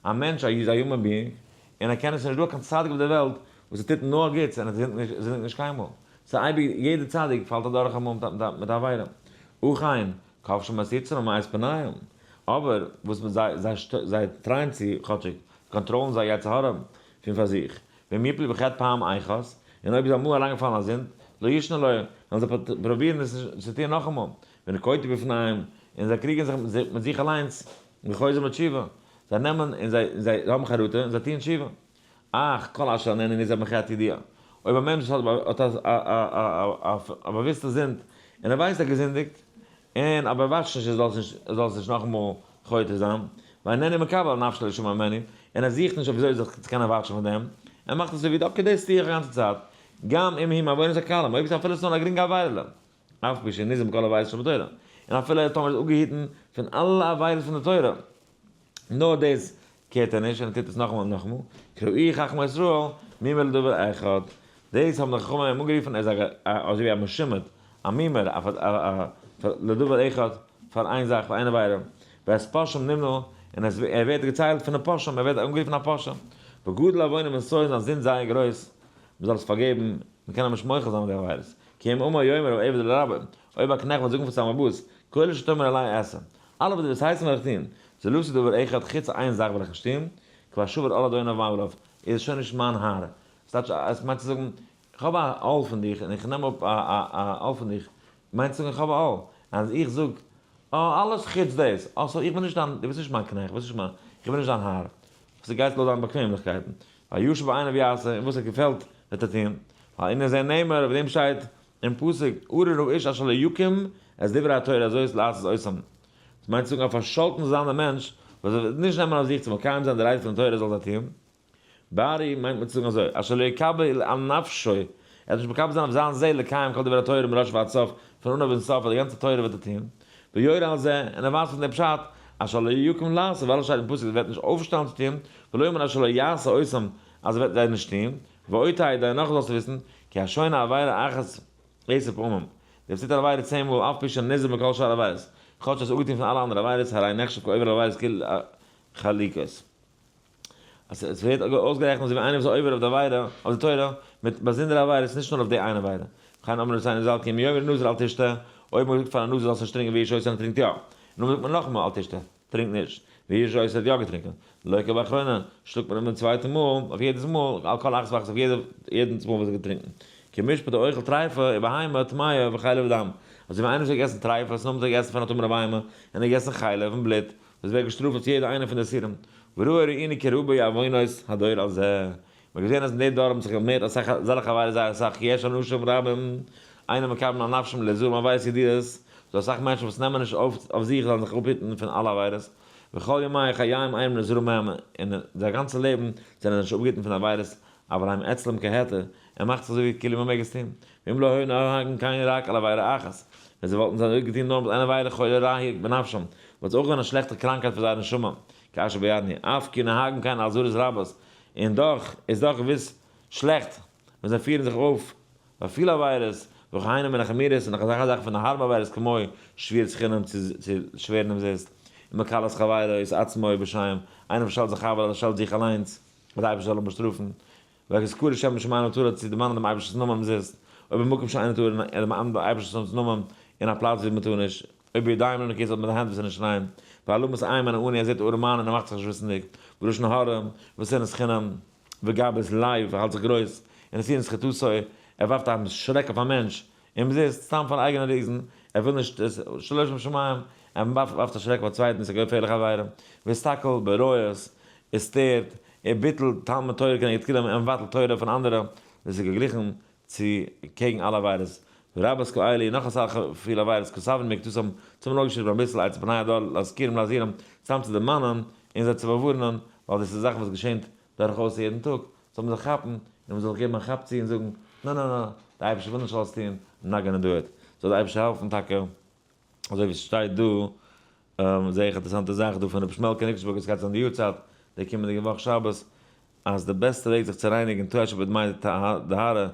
א מענטש א איז א human being, און ער קען עס נישט דא קיין צדיק אויף דער וועלט וואס ער טוט נאר גוטס און ער זינדיגט נישט קיינמאל, ס'איז אייביג יעדער צדיק פאלט אדורך אמאל מיט א עבירה, אכן כובשים את יצרם ומאס פניהם, אבער וואס מיט זיי, זיי זיי טרייען צו כאטשיג קאנטראלן זייער יצר הרע פון פאר זיך, ואם יפלו בחטא פעם אחת, און אויב איז אמאל אריינגעפאלן א זינד, לא ישנה לו, וועלן זיי פרובירן עס נישט צו טון נאכאמאל, ונקוטו בפניהם, און זיי קריגן זיך מיט זיך אליינס, וחוזרים בתשובה, זיי נעמען און זיי זיי האבן חרטה און זיי טוען תשובה. אך כל אשר איננו נזהר בחטא ידוע. אויב א מענטש האט א באוויסטע זינד און ער ווייסט ער האט געזינדיגט, און אבער ער וואטשט נישט ער זאל עס נישט נאכאמאל חוטא זיין, ואיננו מקבל על נפשו להישמר ממנו, און ער זוכט נישט אויף וויאזוי זיך צו קענען וואטשן פון דעם, ער מאכט עס אזוי ווי okay דאס טו איך א גאנצע צייט, גם אם היא מעוונות הקלים, אויב איז אפילו עס נאר א גרינגע עבירה'לע. אף על פי שנזהר מכל עבירות שבתורה, און אפילו ער טאמער איז אפגעהיטן פון אלע עבירות פון די תורה, נאר דאס קערט ער נישט און ער טוט עס נאכאמאל און נאכאמאל, קראוהו חכמי ישראל מומר לדבר אחד, דאס האבן די חכמים אים אנגערופן ער איז אזוי ווי א משומד, א מומר, לדבר אחד, פאר איין זאך, פאר איין עבירה, ואת פושעים נמנה, און ער ווערט געציילט פון די פושעים, ער ווערט אנגערופן א פושע, וגדול עוונו מנשוא זיין זינד זייער גרויס, מען זאל עס פארגעבן, מען קען אים נישט מוחל זיין מיט די עבירות. כי אם אמר יאמר העבד לרבו, אויב א קנעכט וועט זאגן פאר זיין באלעבאס, כל שתאמר אלי אעשה, אלע וואס דו וועסט הייסן וועל איך טון, זולתי דבר אחד, חוץ איין זאך וועל איך נישט טון, כבר שבר עול אדוניו מעליו, ער איז שוין נישט מיין האר. ס'טייטש, עס מיינט צו זאגן, איך האב א עול פון דיך און איך נעם אפ א עול פון דיך, מיינט צו זאגן איך האב א עול, אז איך זאג, אה, אלעס חוץ דאס, אה, so איך בין נישט דיין, דו ביסט נישט מיין קנעכט, ביסט נישט מיין, איך בין נישט דיין האר, וואס דו גייסט לויט דיין באקוועמליכקייטן, הישר בעיניו יעשה, און וואס ער געפעלט וועט ער טון, ווייל הנה זה נאמר, אויף דעם שטייט אין פסוק, ארור האיש אשר לא יקים את דברי התורה הזאת לעשות אותם. דאס מיינט צו זאגן א פארשאלטן זיין דער מענטש וואס ער וועט נישט נעמען אויף זיך צו מקיים זיין די רייד פון די תורה זאל זיי טון. בארי מיינט מען צו זאגן אזוי, אשר לא יקבל על נפשו, ער וועט נישט מקבל זיין אויף זיין זעהל לקיים כל דברי התורה מראש ועד סוף, פון אנהויב און סוף, אז די גאנצע תורה וועט ער טון. ויורה על זה, און ער ווייזט פון דעם פשט, אשר לא יקום לעשות, ווייל עס שטייט אין פסוק ער וועט נישט אויפשטעלן צו טון, ולא אמר אשר לא יעשה אותם, אז ער וועט זיי נישט טון, ועוד תדע, נאך זאלסטו וויסן, כי השונה עבירה אחת עשר פעמים, דער וואס טוט אן עבירה 10 מאל, אף פי שנזהר מכל שאר עבירות, כאטש ער איז אפגעטון פון אלע אנדערע עבירות, הרי נחשב כעובר על עבירות כולן חלוקות. אז עס ווערט אויסגערעכנט אזוי ווי איינער וואס איז עובר אויף די עבירה, אויף די תורה, מיט באזונדערע עבירות, נישט נאר אויף די איינע עבירה. וכן אמרו רבותינו ז"ל כי אם יאמר נזיר אל תשתה, אויב מען זאגט פאר א נזיר זאלסט נישט טרינקען והוא שותה און ער טרינקט יא. און נאכדעם זאגט מען נאכאמאל אל תשתה, טרינק נישט, והוא שותה האט יא געטרינקען. לוקה באחרונה, שלאגט מען אים דעם צווייטן מאל, אויף יעדעס מאל, על כל אחת ואחת אויף יעדע יעדנס מאל וואס ער האט געטרינקען. כי משפט האוכל טריפה ובהמה טמאה וחלב ודם. אזוי ווי איינער וואס האט געגעסן טריפה, און נאכדעם האט ער געגעסן פון א טמא'נע בהמה, און ער האט געגעסן חלב און בלוט, וואס ווערט געשטראפט אויף יעדע איינע פון די איסורים, וראו ראינו כי רבו עוונות הדור הזה, מ'האט געזען אז אין די דור האבן זיך געמערט אסאך אזעלכע עבירות זייער אסאך, כי יש אנשים רבים אינם מקבלים על נפשם להזהר מעבירות ידועות, ס'דא אסאך מענטשן וואס נעמען נישט אויף אויף זיך זאלן זיך אפהיטן פון אלע עבירות, וכל ימי חייהם אינם נזהרים מהם, און זייער גאנצע לעבן זענען זיי נישט אפגעהיטן פון עבירות, אבל הם אצלם כהיתר, ער מאכט זיך אזוי ווי כאילו מ'מעג עס טון, ואם לא היו נוהגין כן רק על עבירה אחת, ווען זיי וואלטן זיי אזוי געטון נאר מיט איין עבירה חולי רע היא בנפשם, וואלט עס אויך געווען א שלעכטע קראנקהייט פאר זייער נשמה, כאשר ביארנו, אף כי נוהגין כן על אזהרות רבות, און דאך איז דאך געוויס שלעכט ווען זיי פירן זיך אויף ביי פיל עבירות, וכהנה מן החמורות, און נאך אזעלכע זאכן פון די הארבע עבירות כמו שבירת חינם צו שווערן אומזיסט, ומקללת חברו את עצמו בשם, איינער וואס שעלט זיין חבר אדער שעלט זיך אליינס, וועט די אייבערשטער זאל אים באשטראפן. והזכרת שם שמים לתורה צו דערמאנען דעם אייבערשטנ'ס נאמען אומזיסט, אויב במקום שאינו טהור און ער דערמאנט דעם אייבערשטנ'ס נאמען אין א פלאץ וואו מען טאר נישט, אויב בידיים לא נקיות אדער מיט די הענט וואס איז נישט ריין, והעלמת עין מן העני ער זעט ארעמאן און ער מאכט זיך נישט וויסנדיג, ולשון הרע, ושנאת חינם, וגאוות לב, ער האלט זיך גרויס, און נתינת חטאתו, ער ווארפט א שרעק אויף א מענטש, אומזיסט, סתם פאר אייגענע reason, ער וויל נישט עס, שלא לשם שמים, ער ווארפט א שרעק אויף א צווייטן, עס איז א געפערליכע עבירה, והסתכל בעריות, ער שטערט, ער ביטלט תלמוד תורה כנגד כולם, ער מבטל תורה פון אנדערע, דאס איז געגליכן צו קעגן אלע עבירות. ורבות כאלה, נאך אסאך פיל עבירות, כתבנו מקצתם, צום אויפגעשריבן אביסל אלס בני הדור להזכירם להזהירם, סתם צו דערמאנען און זיי צו באווארענען, ווייל דאס איז זאכן וואס געשענט דורכאויס יעדן טאג, זאל מען זיך כאפן, און מען זאל זיך געבן א כאפ צו און זאגן, נא נא נא, די אייבערשטער וויל נישט זאלסט טון, I'm not gonna do it. זאל די אייבערשטער העלפן טאקע, אזוי ווי עס שטייט דא, זעה איך אינטערעסאנטע זאך דא פון רבי שמעלקע ניקלשבורג, עס גייט זיין די יארצייט די קומענדיגע וואך שבת, אז די בעסטע וועג זיך צו רייניגן תשב ב דמי טהרה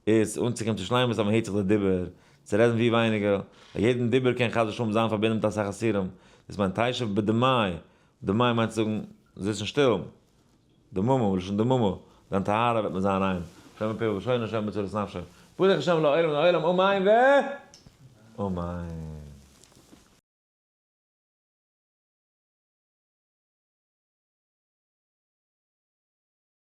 איז אנצוקומען צו שלימות אז מען היט זיך די דיבור, צו רעדן ווי ווייניגער, ווייל יעדן דיבור קען חס ושלום זיין פארבינדן מיט אסאך אסורים, דאס מיינט תשב ב דמי, דמי מיינט צו זאגן זיצן שטיל, דממה, מלשון דממה, דיין טהרה וועט מען זיין ריין, שומר פיו ולשונו שומר צרות נפשו, ברוך השם לעולם לעולם אמן ו אמן.